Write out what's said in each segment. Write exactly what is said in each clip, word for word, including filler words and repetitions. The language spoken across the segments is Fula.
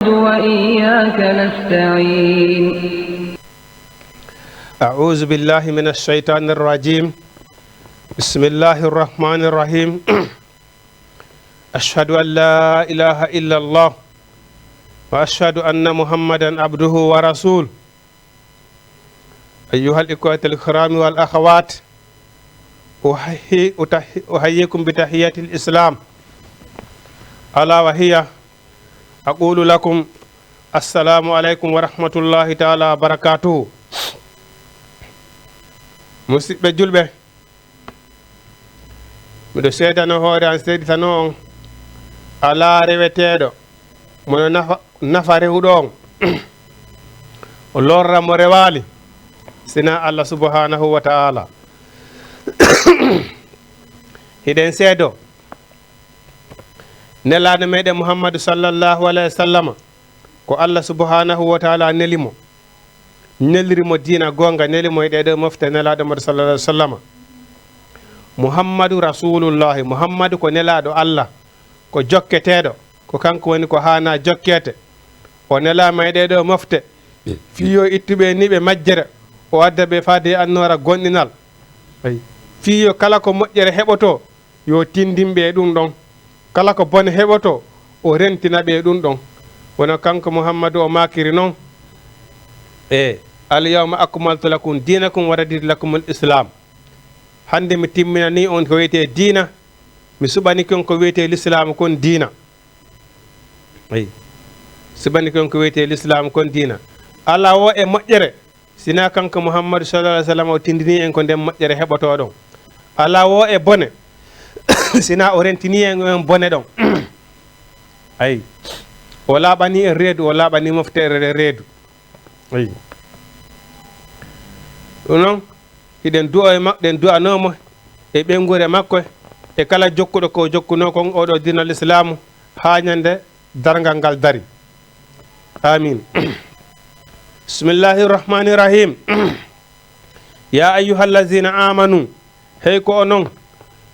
وإياك نستعين. أعوذ بالله من الشيطان الرجيم. بسم الله الرحمن الرحيم. أشهد أن لا إله إلا الله وأشهد أن محمدا عبده ورسوله. أيها الإخوة الكرام والأخوات، أحيي-، أتحي-، أحييكم بتحية الإسلام، ألا وهي أقول لكم السلام عليكم ورحمة الله تعالى وبركاته. Musidɓe julɓe, miɗo seedano hoore an, seeditano on, alaa reweteeɗo mo no nafa, nafa rewuɗo on, o lorra mo rewaali, sinaa Allah subhanahu wa ta'ala. Hiɗen seedo Nelaaɗo meɗen Muhammadu sallallahu alayhi wa sallama, ko Allah subhanahu wa ta'ala neli mo, neliri mo diina goonga, neli mo e ɗee ɗoo mofte, Nelaaɗo Muhammadu sallallahu alayhi wa sallama. Muhammadu Rasulullahi, Muhammadu ko nelaaɗo Allah, ko jokketeeɗo, ko kanko woni ko haanaa jokkeete. O nelaama e ɗee ɗoo mofte, fii yo ittu ɓe ni ɓe majjere, o adda ɓe faade e annoora gonɗinal. Ay. Fii yo kala ko moƴƴere heɓotoo, yo tindin ɓe e ɗum ɗon. Kala ko bone heɓotoo, o rentina ɓe e ɗum ɗon. Wano kanko Muhammadu o maakiri non, e, "Al yawma akmaltu lakum dinakum wa raditu lakumul islam." Hannde mi timminanii on ko wiyetee diina, mi suɓanii kon ko wiyetee lislaamu kon diina. Eyi. Suɓanii kon ko wiyetee lislaamu kon diina. Alaa woo e moƴƴere, sinaa kanko Muhammadu sallallahu alayhi wa sallam o tindinii en ko nden moƴƴere heɓotoo ɗon. Alaa woo e bone, sinaa o rentinii en on bone ɗon. Ayi. O laaɓanii en reedu, o laaɓanii mofteere nde reedu. Ayi. Ɗum noon, hiɗen du'o e ma-, ɗen du'anoo mo e ɓeynguure makko e kala jokkuɗo ko jokkunoo kon oo ɗoo diina Lislaamu haa ñande darngal ngal dari. Amin. Bismillahi rahmani rahim. Ya ayyuhallazina amanu, hey ko onon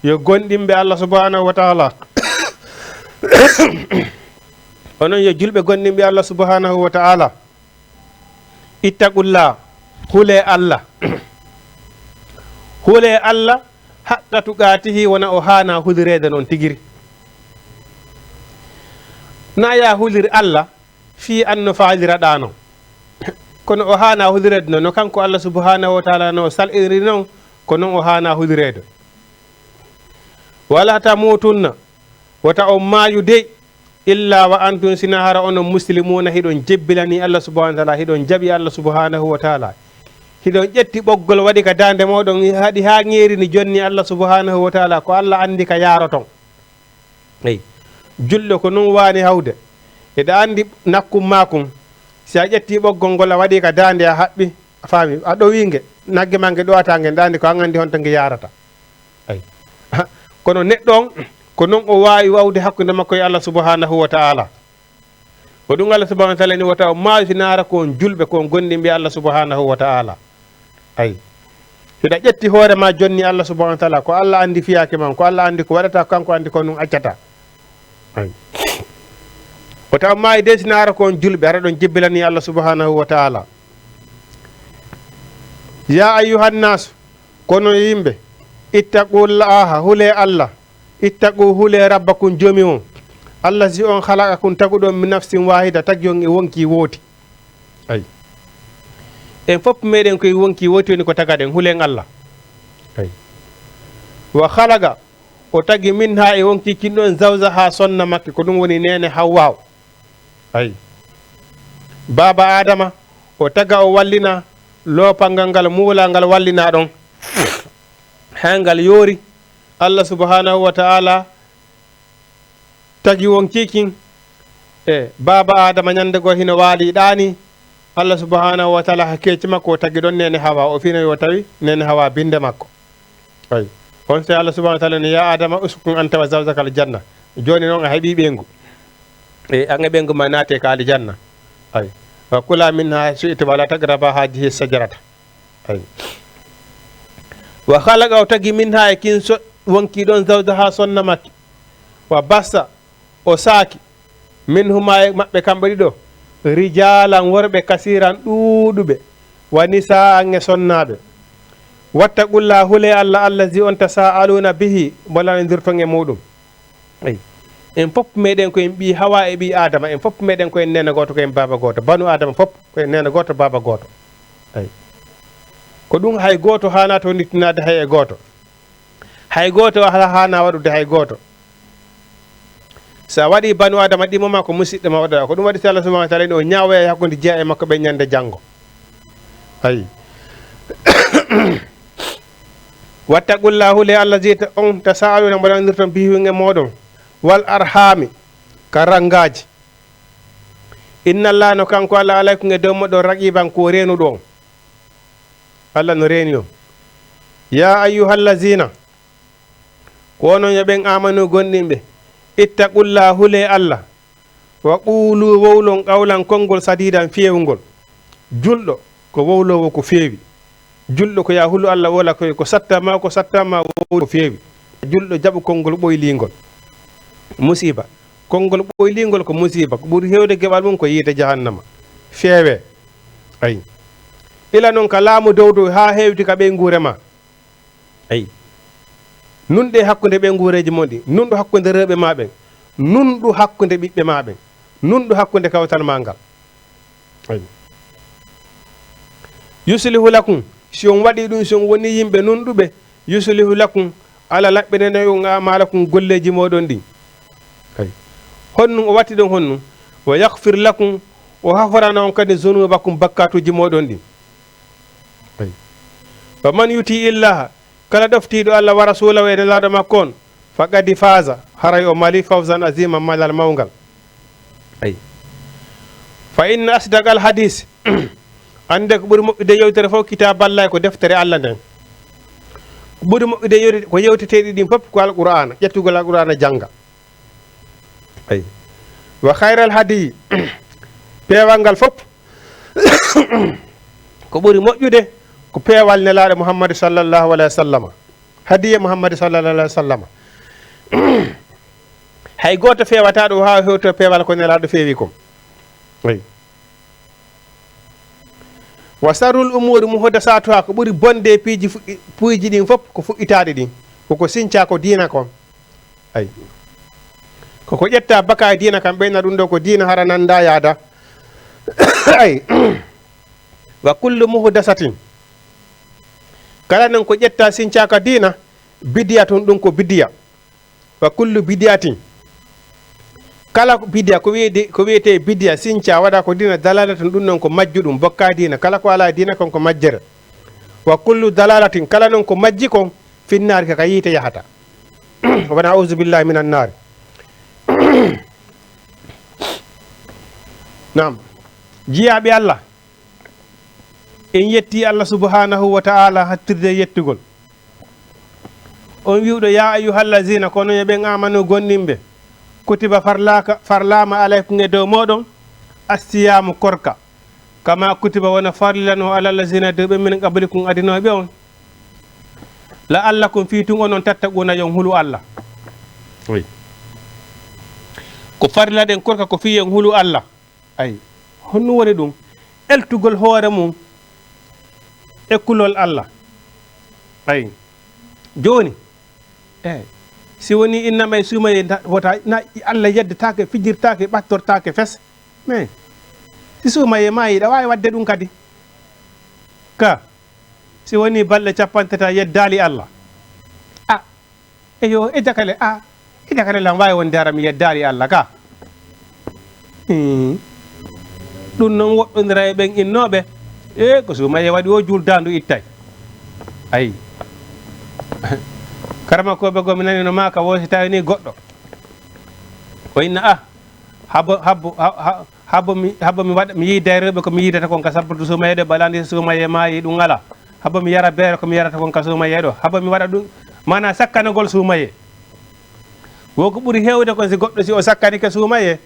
yo gonɗinɓe Allah subhanahu wa ta'ala. Onon yo julɓe gonɗinɓe Allah subhanahu wa ta'ala. Ittaqullah, hulee Allah. Hulee Allah haqqa tuqaatihi, wona o haanaa hulireede noon tigiri. Na ya hulir Allah fii an no faaliraɗaa non. Kono o haanaa hulireede non, no kanko Allah subhanahu wa ta'ala no sal'iri non, ko non o haanaa hulireede. Wala tamutunna, wota on maayu dey, illa wa antum, sina hara onon muslimuuna, hiɗon jebbilanii Allah subhanahu wa ta'ala, hiɗon jaɓi Allah subhanahu wa ta'ala. Hiɗon ƴetti ɓoggol waɗi ka daande mooɗon, haɗi haa ŋeeri ni jonni Allah subhanahu wa ta'ala, ko Allah anndi ka yaaroton. Eyi. Julɗo ko nun waani hawde. Eɗa anndi nakkun maakun. Si a ƴetti ɓoggol ngol a waɗi ka daande a haɓɓi, a faami, a ɗowii nge, nagge maa nge ɗowataa nge, ɗa anndi ko an anndi honto nge yaarata. Ayi. Kono neɗɗo on, ko non o waawi wawde hakkunde makko e Allah subhanahu wa ta'ala. Ko ɗum Allah subhanahu wa ta'ala ni wota o maayu si naara ko on julɓe, ko on gondinɓe Allah subhanahu wa ta'ala. Ayi. Hiɗa ƴetti hoore ma jonni Allah subhanahu wa ta'ala, ko Allah andi fiyaake ma, ko Allah andi ko waɗata, ko kanko andi ko ɗum accata. Ayi. Wota o maayu de si naara ko on julɓe, hara ɗon jebbilani Allah subhanahu wa ta'ala. Ya ayyuhan nas, kono yimɓe, ittaqullaha, hulee Allah. Ittaqu, hulee rabbakum, joomi on. Allazi, on, khalaqakum, taguɗo on, min nafsin wahida, tagi on e wonkii wooti. Ayi. En fof meɗen koye wonkii wooti woni ko tagaɗen, hulen Allah. Ayi. Wa khalaqa, o tagi minha, e wonkii kin ɗon, zawjaha, sonna makki, ko ɗum woni neene Hawwa o. Ayi. Baaba Adama, o taga, o wallina, loopangal ngal, muulal ngal wallina ɗon. Haa ngal yoori, Allah subhanahu wa ta'ala tagi wonkii kin. E baaba Adama ñande goo hino waali ɗaani, Allah subhanahu wa ta'ala ha keeci makko o tagi ɗon neene Hawa, o fina yo tawi neene Hawa binde makko. Ayi. On se Allah subhanahu wa ta'ala ni, "Ya Adama, uskun anta wa zawjaka al janna." Jooni noon a heɓii ɓeyngu. E an e ɓeyngu ma naate ka aljanna. Ayi. "Wa kula minha haythu shi'tuma wa la taqraba hadhihi shajarata." Ayi. Wa khalaqa, o tagi, minha, e kin so-, wonkii ɗon, zawjaha, sonna makki. Wa bassa, o saaki. Minhuma e maɓɓe kamɓe ɗiɗo, rijalan worɓe kasiran ɗuuɗuɓe, wa nisaan e sonnaaɓe. Wattaqulla hule Alla allazi on tasaaluna bihi mo lanondirton e muɗum. Eyi. En fof meɗen ko en ɓii Hawa e ɓii Adama, en fof meɗen ko en neene gooto, ko en baaba gooto. Banu Adama fof ko en neene gooto, baaba gooto. Eyi. Ko ɗum hay gooto haanaa to nittinaade hay e gooto. Hay gooto alaa haanaa waɗude hay gooto. So a waɗii banu Adama ɗimo ma ko musiɗɗo ma waɗata. Ko ɗum waɗi so Allah subhanahu wa taala ene o ñaawoya e hakkunde jeyaa e makko ɓe ñande janngo. Ayi. Wattaqulla hule Allah zita on tasaaluna mo landirton bihi e mooɗon. Wal arhami ka rangaaji. Inna Allah no kanko Allah alaykum e dow moɗon raqiban ko reenuɗo on. Allah no reeni on. Ya ayyuhallazina, ko onon yo ɓen amanu gomɗinɓe, ittaqulla hule Allah, wa qulu wowlon qawlan konngol sadidan feewngol. Julɗo ko wowloowo ko feewi. Julɗo ko ya hulu Allah wola ko, ko satta ma, ko satta ma wowlo ko feewi. Julɗo jaɓu konngol ɓoylingol. Musiba. Konngol ɓoylingol ko musiba. Ko ɓuri heewde geɓal mum ko yiite jahannama. Feewe. Ayi. Ila noon ka laamu dow dow haa heewti ka ɓeynguure ma. Ayi. Nunɗe hakkunde ɓeynguureeji mon ɗi. Nunɗu hakkunde rewɓe ma ɓen. Nunɗu hakkunde ɓiɓɓe ma ɓen. Nunɗu hakkunde kawtal ma ngal. Ayi. Yuslihu lakum, si on waɗii ɗum, si on wonii yimɓe nunɗuɓe, yuslihu lakum, Alla laɓɓinanay on a'maalakum, golleeji mooɗon ɗin. Ayi. Honɗum o watti ɗon honɗum? Wa yaghfir lakum, o haforana on kadi zunuubakum, bakkaatuuji mooɗon ɗin. Ayi. Wa man yuti illaha, kala ɗoftiiɗo Alla wa rasulahu e Nelaaɗo makko on, faqad faaza, haray o mali fawzan azima, malal mawngal. Ayi. Fa inna asdaqal hadis, annde ko ɓuri moƴƴude yewtere fof, kitaaballahi, ko deftere Alla nden. Ko ɓuri moƴƴude yewte-, ko yewteteeɗi ɗin fof ko Alqur'aana, ƴettugol Alqur'aana jannga. Ayi. Wa khayral hadi, peewal ngal fof, ko ɓuri moƴƴude ko peewal Nelaaɗo Muhammadu sallallahu alayhi wa sallama. Hadiya Muhammadu sallallahu alayhi wa sallama. Hay gooto feewataa ɗo haa hewto peewal ko Nelaaɗo feewi kon. Ayi. Wa sarrul umuri muhdasatuha, ko ɓuri bonde e piiji fuɗɗi-, piiji ɗin fof ko fuɗɗitaaɗi ɗin. Koko sincaa ko diina kon. Ayi. Koko ƴetta baka e diina kan, ɓeyna ɗum ɗo ko diina, hara nanda yaada. Ayi. Wa kullu muhdasatin. Kala non ko ƴetta sincaaka diina, bidiyatun, ɗum ko bidiya. Wa kullu bidiyatin. Kala ko bidiya, ko wiyede, ko wiyete bidiya, sinca, waɗa ko diina, dalalatun, ɗum non ko majjuɗum, bokka diina. Kala ko alaa diina kon ko majjere. Wa kullu dalalatin, kala non ko majji kon, finnaari, ka yiite yahata. Wa na'uzu billahi minan naari. Naam. Jiyaaɓe Allah, en yetti Allah subhanahu wa ta'ala hattirde e yettugol. On wi'uɗo, "Ya ayyuhallazina", kono yo ɓen amanu gomɗinɓe, "kutiba", farlaaka, farlaama, "alaykum", e dow mooɗon, "assiyamu", korka, "kama kutiba", wona farlilano, "alallazina", dow ɓe, "min qablikum", adinooɓe on, "la'allakum", fii tun onon, "tattaquna", yon hulu Allah. Oui. Ko farlilaɗen korka ko fii yon hulu Allah. Ayi, honɗum woni ɗum? Eltugol hoore mum e kulol Allah. Ayi, jooni, eyi, si wonii innama e suumayee, na, wota, na Allah yeddetaake, fijirtaake, ɓattortaake fes. Mais si suumayee maayii, ɗa waawi waɗde ɗum kadi. Ka, si wonii balɗe capanɗe tati a yeddaali Allah. A, Eyo, e jakale, a, e jakale lan waawi wonde hara mi yeddaali Allah ka. Hmm. Ɗum non woɗɗondira e ɓen innooɓe. E, ko suumayee waɗi o juuldaandu ittay. Ayi. Karamakooɓe goo, mi nani no maaka wo si tawi ni goɗɗo. O inna, a, habo, habo, ha, ha, Habo mi, habo mi waɗa, mi yiida e rewɓe ko mi yiidata kon ka sabbude suumayee ɗo, ɓalaande suumayee maayi ɗum alaa. Habo mi yara beere ko mi yarata kon ka suumayee ɗo. Habo mi waɗa ɗum, maanaa sakkanagol suumayee. Wo ko ɓuri heewde kon si goɗɗo si o sakkanike suumayee,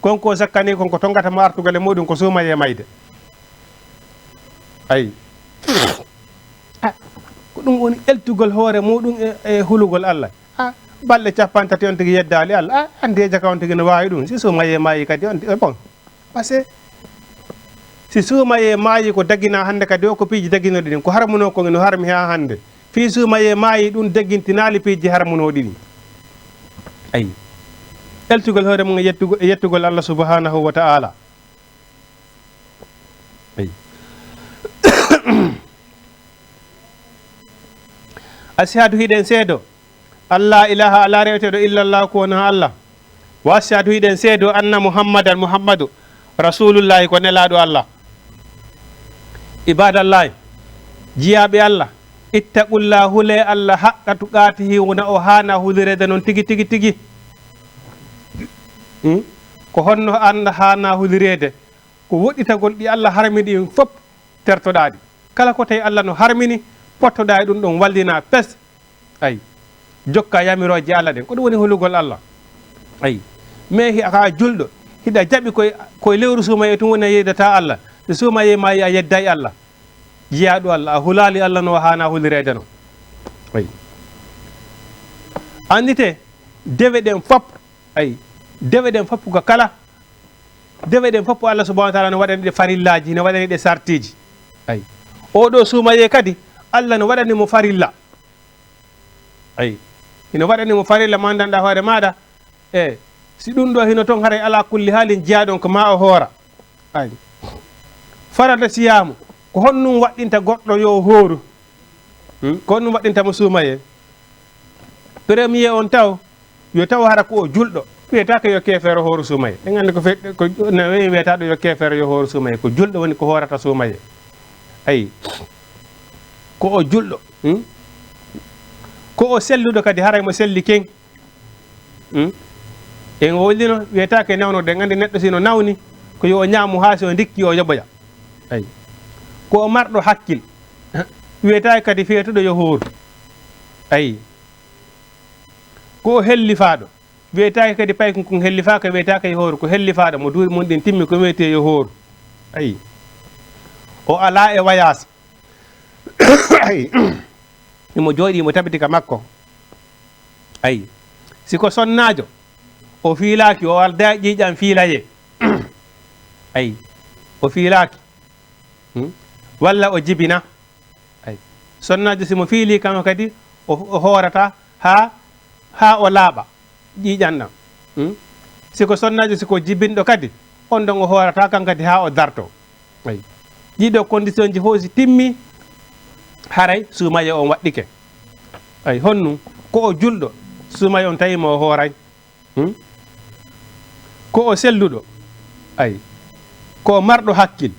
kon ko o sakkani kon ko tongata mo artugol e muɗum ko suumayee mayde. Ayi. A, ko ɗum woni eltugol hoore muɗum e, e hulugol Allah. A, Balɗe capanɗe tati on tigi yeddaali Allah. A, anndi e jaka on tigi no waawi ɗum. Si suumayee maayi kadi on ti-, bon. Parce que si suumayee maayi ko dagina hannde kadi o, ko piiji daginooɗi ɗin. Ko harmunoo ko no harmi haa hannde. Fii suumayee maayi ɗum dagintinaali piiji harmunooɗi ɗin. Ayi. Eltugol hoore mum e yettugo-, e yettugol Allah subhanahu wa ta'ala. Ayi. Ashhadu hiɗen seedo. Alla ilaha alaa reweteeɗo illallah ko wonaa Allah. Wa ashhadu hiɗen seedo anna Muhammadan Muhammadu rasulullahi ko nelaaɗo Allah. Ibadallahi, jiyaaɓe Allah, ittaqullaha, hulee Allah haqqa tuqaatihi, wona o haana hulireede noon tigi, tigi, tigi. Hmm? Ko honno Allah haana hulireede? Ko woɗɗitagol ɗi Allah harmini ɗin fof tertoɗaa ɗi. Kala ko tawi Allah no harmini, pottoɗaa e ɗum ɗon wallina pes. Ayi. Jokka yamirooje Allah ɗen. Ko ɗum woni hulugol Allah. Ayi. Mais hi-, ka julɗo, hiɗa jaɓi koye, koye lewru suumayee tun woni a yeddata Allah. So suumayee maayi a yedday Allah. Jiyaaɗo Allah, a hulaali Allah no haana hulireede no. Ayi. Anndite, dewe ɗen fop, ayi, dewe ɗen fop ko kala, dewe ɗen fop Allah subhanahu wa ta'ala no waɗani ɗe farillaaji, no waɗani ɗe sartiiji. Ayi. Oo ɗoo suumayee kadi, Allah no waɗani mo farilla. Ayi. Hino waɗani mo farilla, mandanɗaa hoore maaɗa. E, si ɗum ɗoo hino ton, haray alaa kulli haalin jiyaaɗon ko maa o hoora. Ayi. Farata siyaamu, ko honɗum waɗɗinta goɗɗo yo hooru? Hmm? Ko honɗum waɗɗinta mo suumayee? Premier on taw, yo taw hara ko o julɗo. Wiyetaake yo keefeero hooru suumayee. En anndi ko fe-, ko, no wiye-, wiyetaaɗo yo keefeero yo hooru suumayee. Ko julɗo woni ko hoorata suumayee. Ayi. Ko o julɗo. Hmm? Ko o selluɗo kadi, haray mo selli ken. Hmm? En wowlino, wiyetaake nawnude. En anndi neɗɗo si no nawni, ko yo o ñaamu haa si o ndikki o yoɓoya. Ayi. Ko o marɗo hakkil. Wiyetaake kadi feetuɗo yo hooru. Ayi. Ko o hellifaaɗo. Wiyetaake kadi paykun kun hellifaaka, wiyetaake yo hooru. Ko hellifaaɗo mo duuɓi mun ɗin timmi, ko wiyetee yo hooru. Ayi. O alaa e wayaas. Ayi. Himo jooɗii, mo tabiti ka makko. Ayi. Si ko sonnaajo, o fiilaaki, o aldaa e ƴiiƴan fiilayee. Ayi. O fiilaaki. Hmm? Walla o jibina. Ayi. Sonnaajo si mo fiilii, kanko kadi o, o hoorata haa, haa o laaɓa. Ƴiiƴan ɗan. Hmm? Si ko sonnaajo, si ko jibinɗo kadi, on ɗon o hoorata kan kadi haa o darto. Ayi. Ɗii ɗoo condition ji fof si timmi, haray suumayee on waɗɗike. Ayi, honɗum? Ko o julɗo, suumayee on tawi mo o hooray. Hmm? Ko o selluɗo. Ayi. Ko o marɗo hakkil.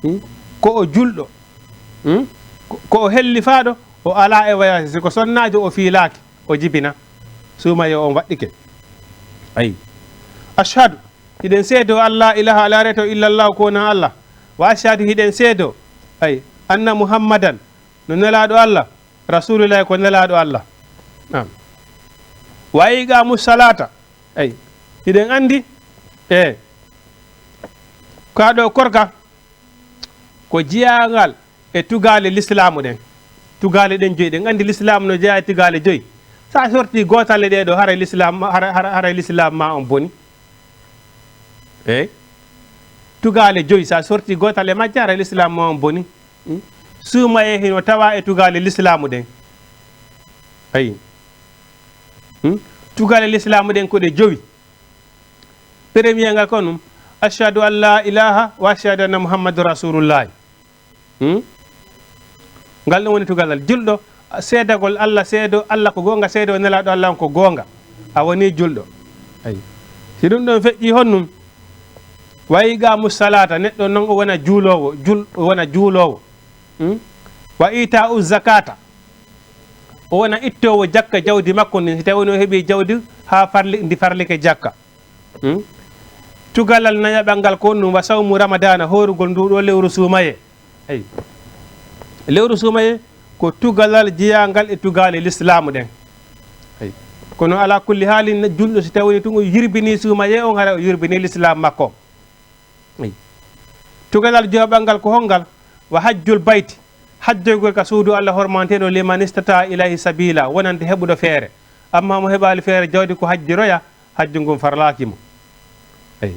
Hmm? Ko o julɗo. Hmm? Ko, ko o hellifaaɗo, o alaa e wayaasi. Si ko sonnaajo, o fiilaaki. O jibina. Suumayee on waɗɗike. Ayi. Ashhadu, hiɗen seedo, alla ilaha, alaa reweteeɗo illallah, ko wonaa Allah. Wa ashhadu, hiɗen seedo, ayi, anna Muhammadan, no nelaaɗo Allah, Rasulullahi, ko nelaaɗo Allah. Naam. Wa iqaamu salata, ayi, hiɗen anndi, e, kaa ɗoo korka, ko jeyaangal e tugaale lislaamu ɗen. Tugaale ɗen joyi, ɗen anndi lislaamu no jeyaa e tugaale joyi. So a sortii gootal e ɗee ɗoo, haray lislaam, haray, haray, haray lislaam maa on boni. Eey. Tugaale joyi, so a sortii gootal e majje, haray lislaam maa on boni. Hmm? Suumayee hino tawaa e tugaale lislaamu ɗen. Ayi. Hmm? Tugaale lislaamu ɗen ko ɗe jowi. Premier ngal ko ɗum, ashhadu an laa ilaaha wa ashhadu anna Muhammadan Rasulullahi. Hmm? Ngal ɗum woni tugalal. Julɗo, seedagol Allah, seedo Allah ko goonga, seedo nelaaɗo Allah on ko goonga. A woni julɗo. Ayi. Si ɗum ɗon feƴƴi, honɗum? Wa iqaamu salata, neɗɗo non o wona juuloowo, jul-, o wona juuloowo. Hmm? Wa itaa'u zakata, o wona ittoowo jakka jawdi makko ndin, si tawi no heɓi jawdi haa farli-, ndi farlike jakka. Hmm? Tugalal nayaɓal ngal ko honɗum? Wa sawmu Ramadana, hoorugol ndu ɗoo lewru suumayee. Ayi. Lewru suumayee ko tugalal jeyaangal e tugaale lislaamu ɗen. Ayi. Kono alaa kulli haalin, julɗo si tawii tun o yirbinii suumayee on, hara o yirbinii lislaam makko. Ayi. Tugalal joyaɓal ngal ko hongal? Wa hajjul bayti, hajjoygol ka suudu Allah hormanteeɗo, liman istata ilayhi sabila, wonande heɓuɗo feere. Amma mo heɓaali feere jawdi ko hajjiroya, hajju ngun farlaaki mo. Eyi.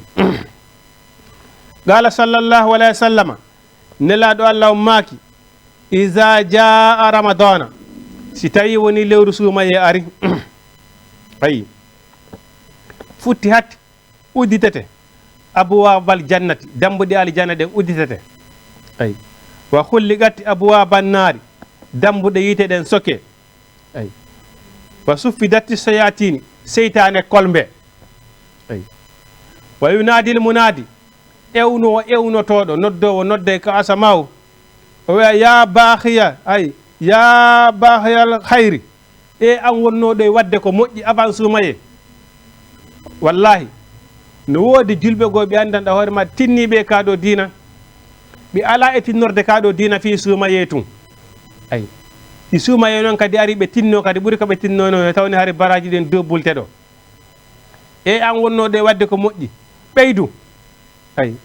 Qala sallallahu alayhi wa sallama, Nelaaɗo Allah on maaki, "Iza jaa ramadana," si tawi woni lewru suumayee ari, ayi, futti hatti, udditete, "abwaabal jannati," dambuɗe aljanna ɗen udditete, ayi, "wa xulliqat abwaaban naari," dambuɗe yiite ɗen soke, ayi, "wa suffidati shayaatini," seytaane kolmbe, ayi, "wa yunaadil munaadi," ewno o ewnotooɗo, noddoowo nodday ka asamaaw, o wi'a, "Ya baaxiya, ay, ya baaxiyal xayri, e an wonnooɗo e waɗde ko moƴƴi aban suumayee." Wallaahi, no woodi julɓe goo ɓe anndanɗa hoore maɓɓe tinniiɓe e kaa ɗoo diina, ɓe alaa e tinnorde kaa ɗoo diina fii suumayee tun. Ay, si suumayee non kadi ari ɓe tinnoo kadi ɓuri ka ɓe tinnoono, tawni hari baraaji ɗin duubulteɗo. E an wonnooɗo e waɗde ko moƴƴi, ɓeydu. Ay,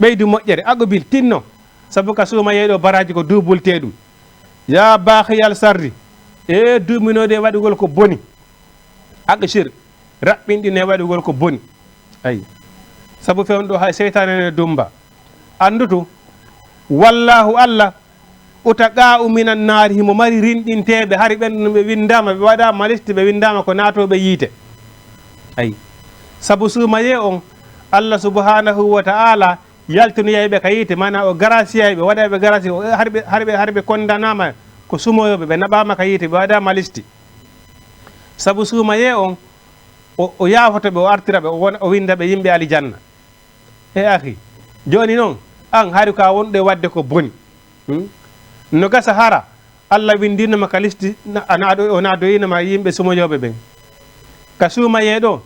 ɓeydu moƴƴere, aqbil, tinno. Sabu ka suumayee ɗoo baraaji ko duubultee ɗum. Ya baaxiyal sarri, e duuminooɗo e waɗugol ko boni. Aqsir, raɓɓinɗin e waɗugol ko boni. Ay, sabu fewndo hay seytaane ne dumba. Anndutu, wallaahu Allah, utaqaa'u minan naari, himo mari rinɗinteeɓe, hari ɓen no ɓe winndaama, ɓe waɗaama listi, ɓe winndaama ko naatooɓe yiite. Ayi. Sabu suumayee on, Allah subhanahu wa ta'ala yaltinoyay ɓe ka yiite, maanaa o garasiyay ɓe, waɗay ɓe garasi, o, hari ɓe, hari ɓe, hari ɓe kondanaama ko suumoyooɓe, ɓe naɓaama ka yiite, ɓe waɗaama listi. Sabu suumayee on, o, o yaafoto ɓe, o artira ɓe, o wona, o winnda ɓe yimɓe alijanna. E akhi, jooni non, an hari ka wonɗo e waɗde ko boni. Hmm? No gasa hara, Allah winndiino ma ka listi, na, a naado-, o naadoyiino ma yimɓe sumoyooɓe ɓen. Ka suumayee ɗoo,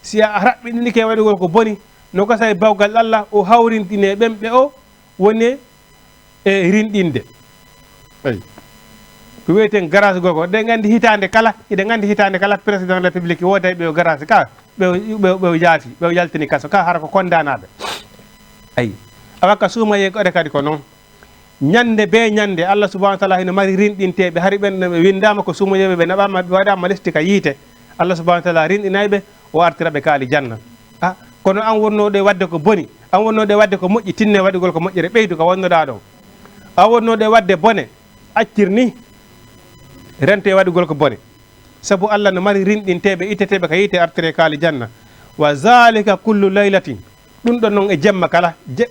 si a raɓɓiɗinike e waɗugol ko boni, no gasa e bawgal Allah, o hawrintine ɓen ɓe o woni e rinɗinde. Eyi. Ko wiyeten garage goo ko, ɗen anndi hitaande kala, hiɗen anndi hitaande kala, président de la République wooday ɓe o garage ka, ɓe o, ɓe o, ɓe o yaafi, ɓe o yaltini kaso ka, hara ko kondaanaaɓe. Eyi. Awa ka suumayee ko ede kadi ko non. Ñannde bee ñannde, Allah subhanahu wa ta'ala hino mari rinɗinteeɓe, hari ɓen ɓe winndaama ko suumayooɓe, ɓe naɓaama, ɓe waɗaama listi ka yiite. Allah subhanahu wa ta'ala rinɗinay ɓe, o artira ɓe ka alijanna. Ah, kono an wonnooɗo e waɗde ko boni, an wonnooɗo e waɗde ko moƴƴi, tinno e waɗugol ko moƴƴere, ɓeydu ka wonnoɗaa ɗon. An wonnooɗo e waɗde bone, accir ni, rento e waɗugol ko bone. Sabu Allah no mari rinɗinteeɓe, itteteeɓe ka yiite, artire ka alijanna. "Wa zalika kullu laylatin." Ɗum ɗon non e jemma kala. Je-,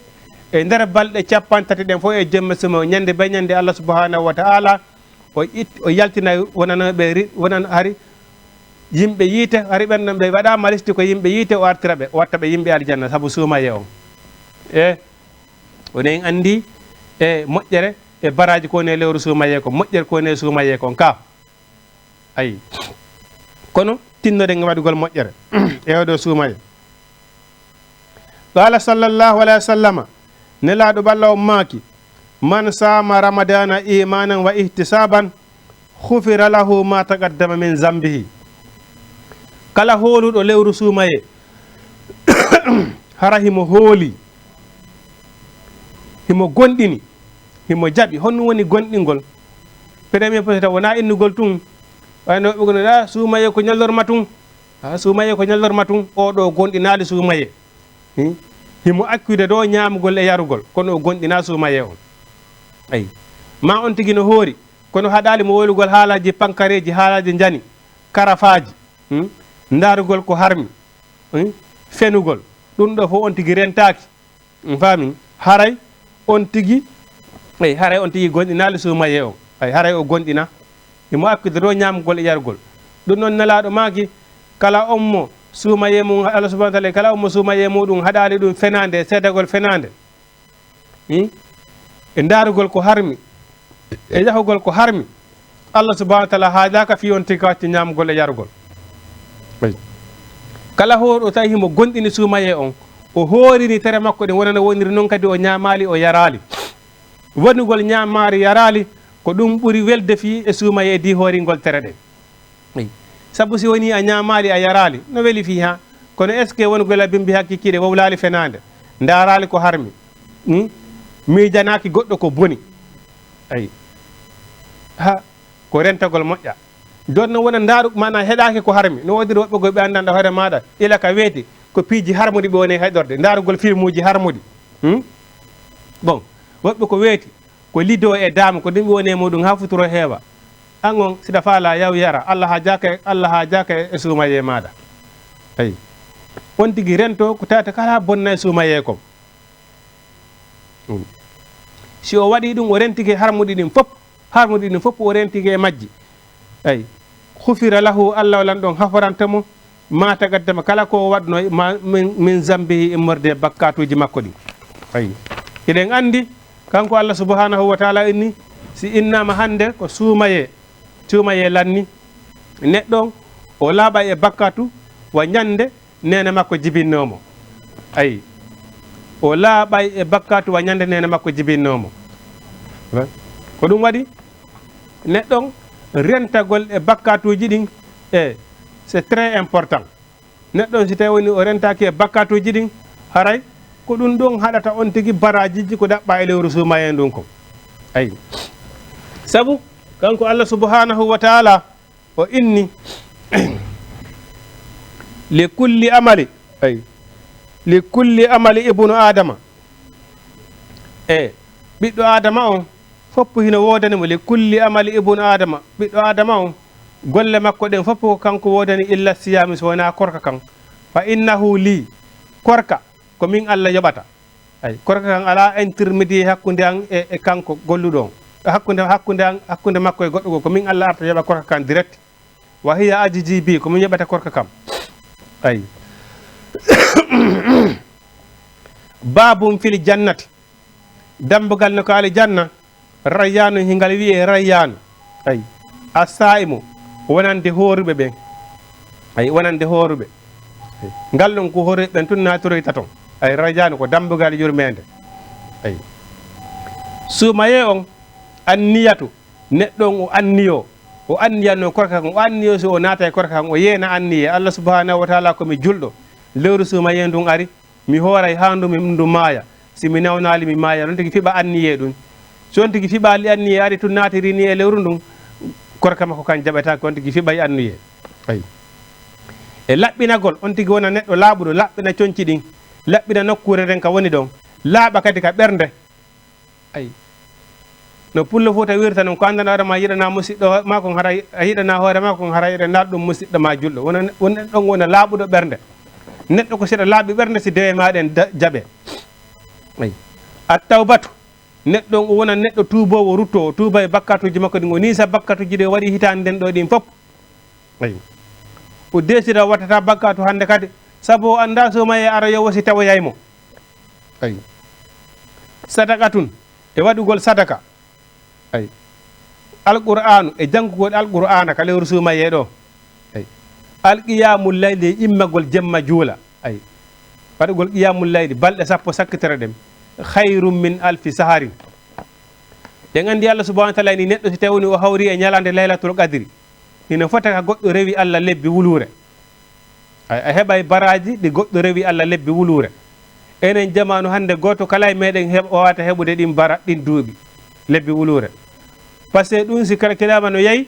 e nder balɗe cappanɗe tati ɗen fof e jemma sumo, ñannde bee ñannde Allah subhanahu wa ta'ala o it-, o yaltinay wonanooɓe ri-, wonan hari yimɓe yiite, hari ɓen non ɓe waɗaama listi ko yimɓe yiite, o artira ɓe, o watta ɓe yimɓe aljanna sabu suumayee on. E, onon anndi, e moƴƴere, e baraaji ko woni e lewru suumayee kon, moƴƴere ko woni e suumayee kon ka. Ayi. Kono tinnoɗen e waɗugol moƴƴere e oɗo suumayee. Qala sallallahu alayhi wa sallama, Nelaaɗo Allah on maaki, "Man saama ramadana imanan wa ihtisaban, ghufira lahu ma taqaddama min zambihi." Kala hooluɗo lewru suumayee, hara himo hooli, himo gonɗini, himo jaɓi. Honɗum woni gonɗingol? Premier poteta wonaa innugol tun. Wayno ɓe gonɗinaa suumayee ko ñallorma tun. Ha, suumayee ko ñallorma tun. Oo ɗoo gonɗinaali suumayee. Hmm? Himo accude ɗoo ñaamugol e yarugol. Kono o gonɗinaa suumayee on. Ayi. Ma on tigi no hoori. Kono haɗaali mo wolugol haalaaji pankareeji, haalaaji njani, karafaaji. Hmm? Ndaarugol ko harmi. Hmm? Fenugol. Ɗum ɗoo fof on tigi rentaaki. On faami? Haray on tigi, ey, haray on tigi gonɗinaali suumayee on. Ay, haray o gonɗina. Himo accude ɗoo ñaamgol e yargol. Ɗum noon Nelaaɗo maaki, kala on mo suumayee mum, Allah subhanahu wa ta'ala, kala on mo suumayee muɗum haɗaali ɗum fenaande, seedagol fenaande. Hmm? E ndaarugol ko harmi, e yahugol ko harmi. Allah subhanahu wa ta'ala haajaaka fii on tigi ka watti ñaamgol e yarugol. Ey. Kala hoorɗo tawi himo gonɗini suumayee on, o hoorini tere makko ɗen, wonana woniri non kadi o ñaamaali, o yaraali. Wonugol ñaamaali, yaraali, ko ɗum ɓuri welde fii e suumayee di hooringol tere ɗen. Ey. Sabu si wonii a ñaamaali, a yaraali, no weli fii haa. Kono est-ce que wonugol a bimbi hakkikiiɗe wowlaali fenaande, ndaaraali ko harmi, hmm? Miijanaaki goɗɗo ko boni? Ey. Ha, ko rentagol moƴƴa. Jooni noon wona ndaaru, maanaa heɗaaki ko harmi. No woodiri woɓɓe goo ɓe anndanɗa hoore maaɗa, ila ka weeti, ko piiji harmuɗi ɓe woni heɗorde, ndaarugol filmuuji harmuɗi. Hmm? Bon, woɓɓe ko weeti, ko lido e daama, ko ɗum ɓe woni e muɗum haa futuro heewa. Aan on, siɗa faalaa yaw yara, Allah haajaaka, Allah haajaaka e suumayee maaɗa. Ayi. On tigi rento ko tawata kala bonna e suumayee kon. Hmm. Si o waɗii ɗum, o rentike harmuɗi ɗin fof, harmuɗi ɗin fof o rentike e majji. Ayi. Hufira lahu, Allah o Lanɗo on haforanta mo, ma taqaddama, kala ko o waɗno, ma, min, min zambihi, immorde e bakkaatuuji makko ɗin. Ayi. Hiɗen anndi, kanko Allah subhanahu wa taala inni, si innaama hannde ko suumayee, suumayee lanni, neɗɗo on, o laaɓay e bakkaatu, wa ñande neene makko jibinnoo mo. Ayi. O laaɓay e bakkaatu wa ñande neene makko jibinnoo mo. Ko ɗum waɗi neɗɗo on rentagol e bakkaatuuji ɗin, e, c'est très important. Neɗɗo on si tawi woni o rentaaki e bakkaatuuji ɗin, haray ko ɗum ɗon haɗata on tigi baraajiiji ko ɗaɓɓaa e lewru suumayee ndun kon. Ayi. Sabu kanko Allah subhanahu wa taala, o inni, li kulli amali, ay, li kulli amali ibnu Adama. E ɓiɗɗo Adama on, foppu hino woodani mo, li kulli amali ibnu Adama. Ɓiɗɗo Adama on, golle makko ɗen foppu ko kanko woodani, illa siyami, so wonaa korka kan. Fa innahu li, korka, ko min Allah yoɓata. Ay, korka kan alaa intermédiaire hakkunde an e, e kanko golluɗo on. Hakkunde, hakkunde an, hakkunde makko e goɗɗo goo, ko min Allah arta yoɓa korka kan direct. Wa hiya ajzi bi, ko min yoɓata korka kam. Ay. Babun fil jannati. Dambugal no ka aljanna. Rayyaanu, hingal wi'ee Rayyaanu. Ay. As-saa'imu, wonande hooruɓe ɓen. Ay, wonande hooruɓe. Ay. Ngal ɗon ko hooruɓe ɓen tun naatoroyta ton. Ay, Rayyaanu ko dambugal yurmeende. Ay. Suumayee on, anniyatu, neɗɗo on o anniyoo. O anniyano korka kan, o anniyoo si o naata e korka kan, o yeena anniyee. Allah subhanahu wa taala ko mi julɗo. Lewru suumayee ndun ari. Mi hooray haa ndu, mi, ndu maaya. Si mi nawnaali, mi maaya. On tigi fiɓa anniyee ɗun. Si on tigi fiɓaali anniyee, ari tun naatiri ni e lewru ndun, korka makko kan jaɓetaake, on tigi fiɓay anniyee. Ay. E laɓɓinagol, on tigi wona neɗɗo laaɓuɗo, laɓɓina conci ɗin, laɓɓina nokkuure nden ka woni ɗon, laaɓa kadi ka ɓernde. Ay. No pullo Fuuta wirta non, ko anndanɗaa hoore maa, yiɗanaa musiɗɗo maa kon, haray a yiɗanaa hoore maa kon, haray eɗen ndaar ɗum musiɗɗo maa julɗo. Wona, wona ɗon wona laaɓuɗo ɓernde. Neɗɗo ko seɗa laaɓi ɓernde si dewe maa ɗen da-, jaɓee. Ay. At-tawbatu, neɗɗo on o wona neɗɗo tuuboowo, ruttoowo, tuuba e bakkaatuuji makko ɗin, o niisa bakkaatuuji ɗi o waɗi hitaande nden ɗo ɗin fof. Ay. O deesira o wattata bakkaatu hannde kadi, sabu o anndaa suumayee ara yo wasi tawoyay mo. Ay. Sadaqatun, e waɗugol sadaka. Ay. Alqur'aanu, e janngugol Alqur'aana ka lewru suumayee ɗo. Ay. Alqiyaamu layli, e immagol jemma juula. Ay. Waɗugol qiyaamu layli, balɗe sappo sakkitoro ɗen. Khayrum min alfi saharin. Ɗen anndi Allah subhanahu wa taala ni neɗɗo si tawi woni o hawri e ñalaande Laylatul Qadri, hino fota ka goɗɗo rewi Allah lebbi wuluure. Ay, a heɓay baraaji ɗi goɗɗo rewi Allah lebbi wuluure. Enen jamaanu hannde gooto kala e meɗen heɓ-, wawata heɓude ɗin bara-, ɗin duuɓi lebbi wuluure. Parce que ɗum si kala kiraama no yayi,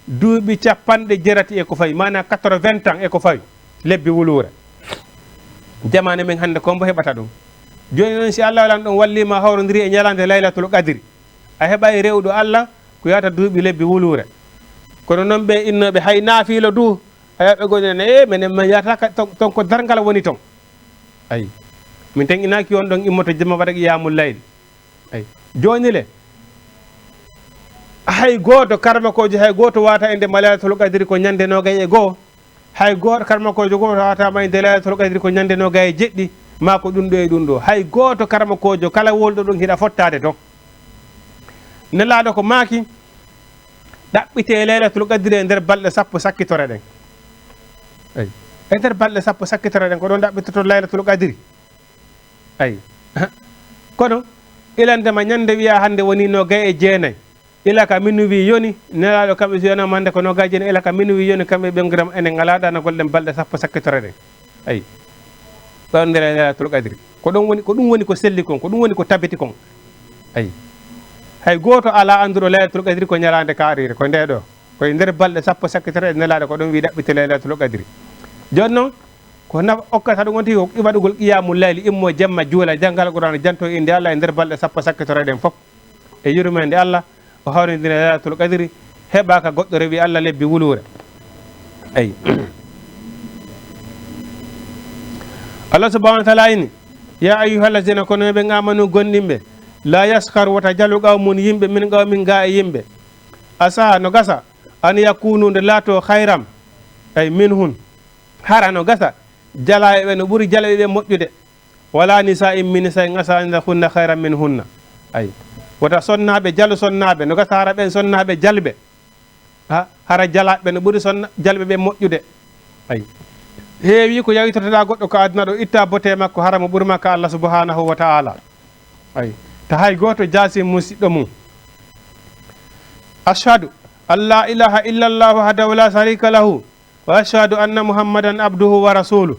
duuɓi capanɗe jeetati e ko fawi, maanaa quatre-vingts ans e ko fawi, lebbi wuluure. Jamaane men hannde, ko mbo heɓata ɗum? Jooni noon, si Allah Lanɗo on wallii ma, hawrondiri e ñalaande Laylatul Qadri, a heɓay rewɗo Allah ko yaata duuɓi lebbi wuluure. Kono noon, ɓe innooɓe hay naafiilo du, a yaɓe goni nana, "Ee, menen men yaata ka ton, ton ko darngal woni ton." Ayi. Min tan inaaki on ɗon immoto jemma waɗa qiyaamul layli. Ayi. Jooni le, hay gooto karmakoojo, hay gooto waata innde ma Laylatul Qadri ko ñande noogay e goo. Hay gooto karmakoojo gooto waata ma innde Laylatul Qadri ko ñande noogay e jeɗɗi, maa ko ɗum ɗo e ɗum ɗo. Hay gooto karmakoojo, kala wowluɗo ɗum, hiɗa fottaade ton. Nelaaɗo ko maaki, ɗaɓɓitee Laylatul Qadri e nder balɗe sappo sakkitore ɗen. Ayi. E nder balɗe sappo sakkitore ɗen, ko ɗon ɗaɓɓitoto Laylatul Qadri. Ayi. Kono, ilandema ñande wiya hannde woni noogay e jeenay. Ila ka minuwi yoni, Nelaaɗo kamɓe si wiyanaama hannde ko noogay e jeenay, ila ka minuwi yoni, kamɓe ɓe ngiram enen alaa ɗaanagol ɗen balɗe sappo sakkitore ɗen. Ayi. Ɗon nder Laylatul Qadri. Ko ɗon woni, ko ɗum woni ko selli kon, ko ɗum woni ko tabiti kon. Ayi. Hay gooto alaa annduɗo Laylatul Qadri ko ñalaande kaariire, ko nde ɗo. Ko e nder balɗe sappo sakkitoro e Nelaaɗo, ko ɗum wi ɗaɓɓite Laylatul Qadri. Jooni noon, ko nafa okkata ɗum on tigi, ko waɗugol qiyamul layli, immo jemma juula, janngal Qur'aana, janto innde Allah e nder balɗe sappo sakkitoro ɗen fof. E yurmeende Allah, o hawrindina Laylatul Qadri, heɓaaka goɗɗo rewi Allah lebbi wuluure. Eyi. Allah subhanahu wa ta'ala ini, "Ya ayyuhallazina, kono ɓe amanu gomɗinɓe, la yaskhar, wota jalu qawmun yimɓe, min qawmin ga e yimɓe. Asa, no gasa, an yakunu, nde laato khayran, ay minhum. Hara no gasa, jalaaɓe ɓe no ɓuri jalɓe ɓe moƴƴude. Wala nisa'in min nisa'in asa an yakunna khayran minhunna." Ay. Wota sonnaaɓe jalu sonnaaɓe, no gasa hara ɓen sonnaaɓe jalɓe. Ha, hara jalaaɓe no ɓuri sonna-, jalɓe ɓe moƴƴude. Ay. Heewi ko yawitotoɗa goɗɗo ko aduna ɗo, itta bote makko, hara mo ɓuri ma ka Allah subhanahu wa ta'ala. Ay. Ta hay gooto jaasi musiɗɗo mum. Ashhadu an la ilaha illa Allah wahdahu la sharika lahu, wa ashhadu anna Muhammadan abduhu wa rasuluh,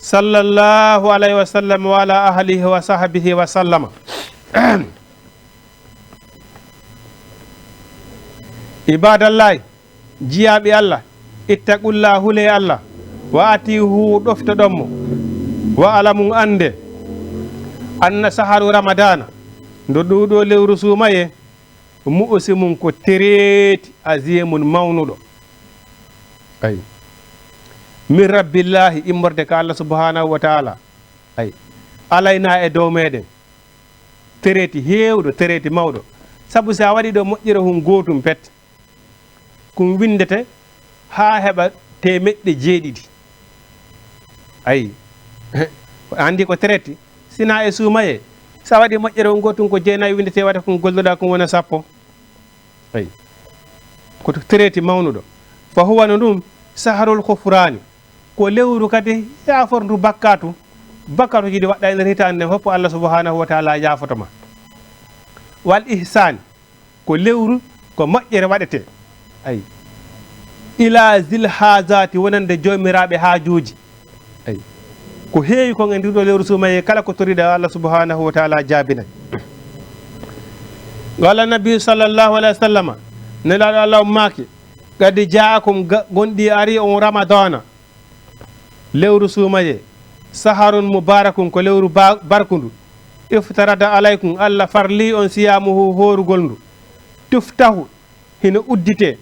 sallallahu alayhi wa sallam, wa ala ahlihi wa sahbihi wa sallama. Ibadallahi, jiyaaɓe Allah, ittaqullah, hulee Allah, wa atiihu, ɗoftoɗon mo, wa alamu, annde, anna saharu ramadana, ndo ɗuuɗo lewru suumaye, mu'usi mum ko tereeti, azimun, mawnuɗo. Ay. Min rabbillahi, immorde ka Allah subhanahu wa ta'ala. Ay. Alayna, e dow meɗen. Tereeti heewɗo, tereeti mawɗo. Sabu si a waɗi ɗo moƴƴere hun gootum pet, kun winndete haa heɓa teemeɗɗe jeeɗiɗi. Ayi. Anndi ko tereeti, sina e suumaye. Sa waɗi moƴƴere on gootum ko jeenayi winndete, wata kun golloɗa kun wona sappo. Ayi. Ko to tereeti mawnuɗo. Fa huwa, no ɗum, saharul ghufraani. Ko lewru kadi yaaforndu bakkatu. Bakkatuuji ɗi waɗɗa e nder hitaande nden fof, Allah subhanahu wa ta'ala yaafoto ma. Wal ihsaani. Ko lewru ko moƴƴere waɗetee. Ayi. Ila zil haajaati, wonande joomiraaɓe haajuuji. Ayi. Ko heewi kon e nduɗo lewru suumaye, kala ko toriɗa Allah subhanahu wa ta'ala jaabinay. Qala nabi sallallahu alayhi wa sallama, Nelaaɗo Allah on maaki, qad jaakum, ga-, gonɗi ari on Ramadana, lewru suumaye, saharun mubarakun, ko lewru ba-, barkundu, iftarada alaykum, Allah farli on siyamuhu, hoorugol ndu, tuftahu, hino uddite,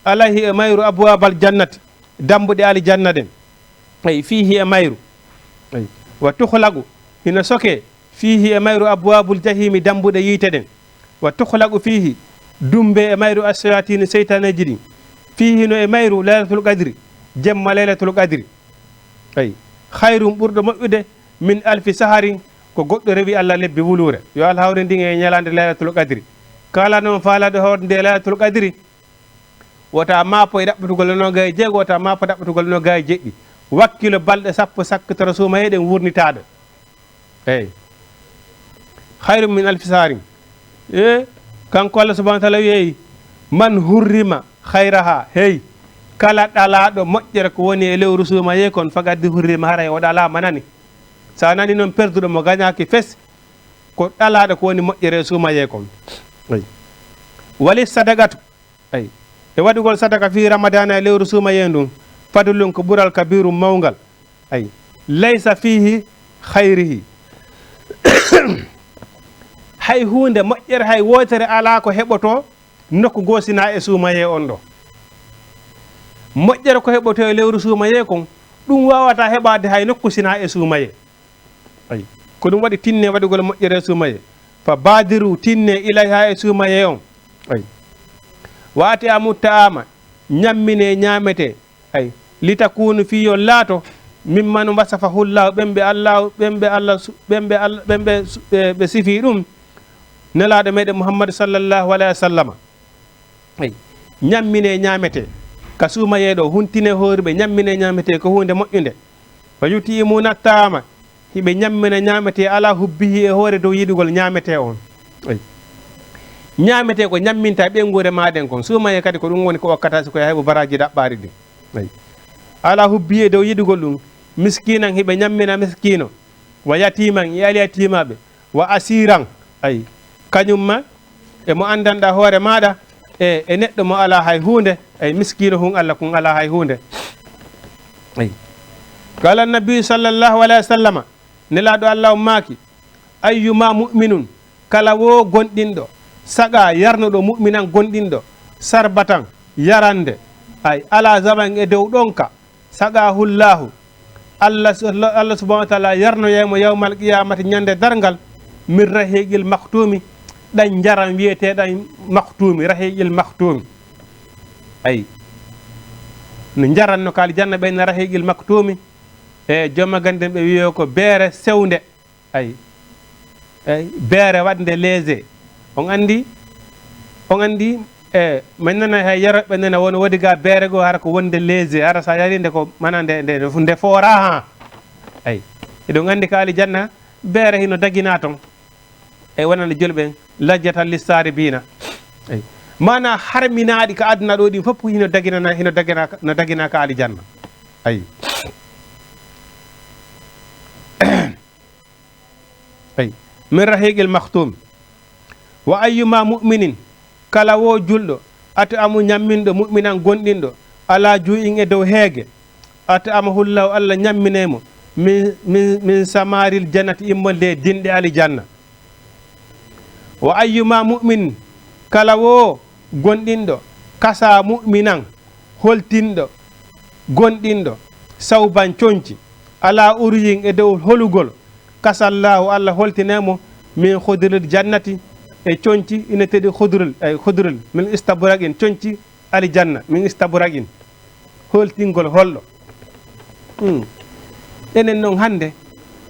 alayhi, e mayru, abwabal jannati, dambuɗe aljanna ɗen. Ay, fiihi, e mayru. Ay. Wa tukhlaqu, hino soke, fiihi, e mayru, abwabul jahimi, dambuɗe yiite ɗen. Wa tukhlaqu fiihi, dumbe e mayru, ash-shayatinu, seytaneeji ɗin. Fiihi, no e mayru, laylatul qadri, jemma laylatul qadri. Ay. Khayrun, ɓurɗo moƴƴude, min alfi saharin, ko goɗɗo rewi Allah lebbi wuluure. Yo Allah hawrindin en e ñalaande laylatul qadri. Kala noon faalaɗo hoorde nde laylatul qadri, wota maapo e ɗaɓɓutugol no gay jeego, wota maapo ɗaɓɓutugol no gay jeɗɗi. Wakkilo balɗe sappo sakkitoro suumaye ɗen wurnitaaɗo. Eey. Khayrun min alfi saharin. E, kanko Allah subhanahu wa ta'ala wi'ey, "Man hurrima khayraha." Hey, kala ɗalaaɗo moƴƴere ko woni e lewru suumaye kon, faqad hurrima, haray o ɗalaama nani. Sa nani noon perduɗo mo gañaaki fes, ko ɗalaaɗo ko woni moƴƴere e suumaye kon. Eey. Wali sadaqatu. Ay, e waɗugol sadaka fii Ramadana e lewru suumaye ndun, fadlun, ko ɓural, kabiirum, mawngal. Ay, laysa fiihi khayrihi. Hay huunde moƴƴere, hay wootere alaa ko heɓotoo nokku goo sina e suumaye on ɗo. Moƴƴere ko heɓotoo e lewru suumaye kon, ɗum waawataa heɓaade hay nokku sina e suumaye. Ay. Ko ɗum waɗi tinne waɗugol moƴƴere e suumaye. Fa baadiru, tinne, ilayha, e suumaye on. Ay. Wa at'imu ta'ama, ñammine ñaametee. Ay. Litakunu, fii yo laato, mimman wasafahullahu, ɓen ɓe Allah, ɓen ɓe Allah su-, ɓen ɓe Allah, ɓen ɓe su-, ɓe, ɓe sifii ɗum Nelaaɗo meɗen Muhammadu sallallahu alayhi wa sallama. Ay, ñammine ñaametee. Ka suumayee ɗo, huntine hooriɓe, ñammine ñaametee ko huunde moƴƴunde. Wa yut'imuna ta'ama, hiɓe ñammina ñaametee ala hubbihi, e hoore dow yiɗugol ñaametee on. Ay. Ñaametee ko ñamminta ɓeynguure maaɗen kon. Suumayee kadi ko ɗum woni ko okkata si ko yaha heɓo baraaji ɗaɓɓaari ɗin. Ay. Ala hubbihi, e dow yiɗugol ɗum. Miskinan, hiɓe ñammina miskiino. Wa yatiman, e alyatiimaaɓe. Wa asiran, ay, kañum ma, e mo anndanɗaa hoore maaɗa, e, e neɗɗo mo alaa hay huunde, Ay, miskiino hun Allah kun alaa hay huunde. Ay. Qala nabi sallallahu alayhi wa sallama, Nelaaɗo Allah on maaki, ayyuma mu'minun, kala wo gonɗinɗo, saqa yarnuɗo mu'minan gonɗinɗo, sarbatan, yarande, ay, ala zaman e dow ɗonka, saqahu Llahu, Allah, Allah subhanahu wa ta'ala yarnoyay mo yawmal qiyamati, ñande darngal, min rahiqil maktumi, ɗan njaram wiyeteɗan maktumi, rahiqil maktumi. Ay. No njaranno ka aljanna ɓen rahiqil maktumi. E joma ganden ɓe wiyo ko beere sewnde. Ay. Ay, beere waɗnde léger. On anndi, on anndi, e, min nana hay yaroɓe nana won woodi ga beere goo hara ko wonde léger, hara sa yari nde ko mana nde, nde, nde foora ha. Ay. Eɗon anndi ka aljanna, beere hino dagina ton. E wonande julɓe ɓen, lajjatan lissaribina. Ay. Mana harminaaɗi ka aduna ɗo ɗin fof hino daginana, hino dagina, no dagina ka aljanna. Ay. Ay. Min rahiqil makhtum. Wa ayyuma mu'minin, kala wo julɗo, at'amu ñamminɗo, mu'minan gonɗinɗo, ala juu'in e dow heege, at'amahu Llahu, Allah ñamminay mo, min, min, min samaril jannati, immorde e dinɗe alijanna. Wa ayyuma mu'min, kala wo gonɗinɗo, kasa mu'minan, holtinɗo, gonɗinɗo, sawban conci, ala uryin e dow holugol, kasallahu, Allah holtinay mo, min khudril jannati, e conci ina tedi khudril, ay khudril, min istabraqin, conci alijanna, min istabraqin. Holtingol holɗo? Hmm. Enen non hannde,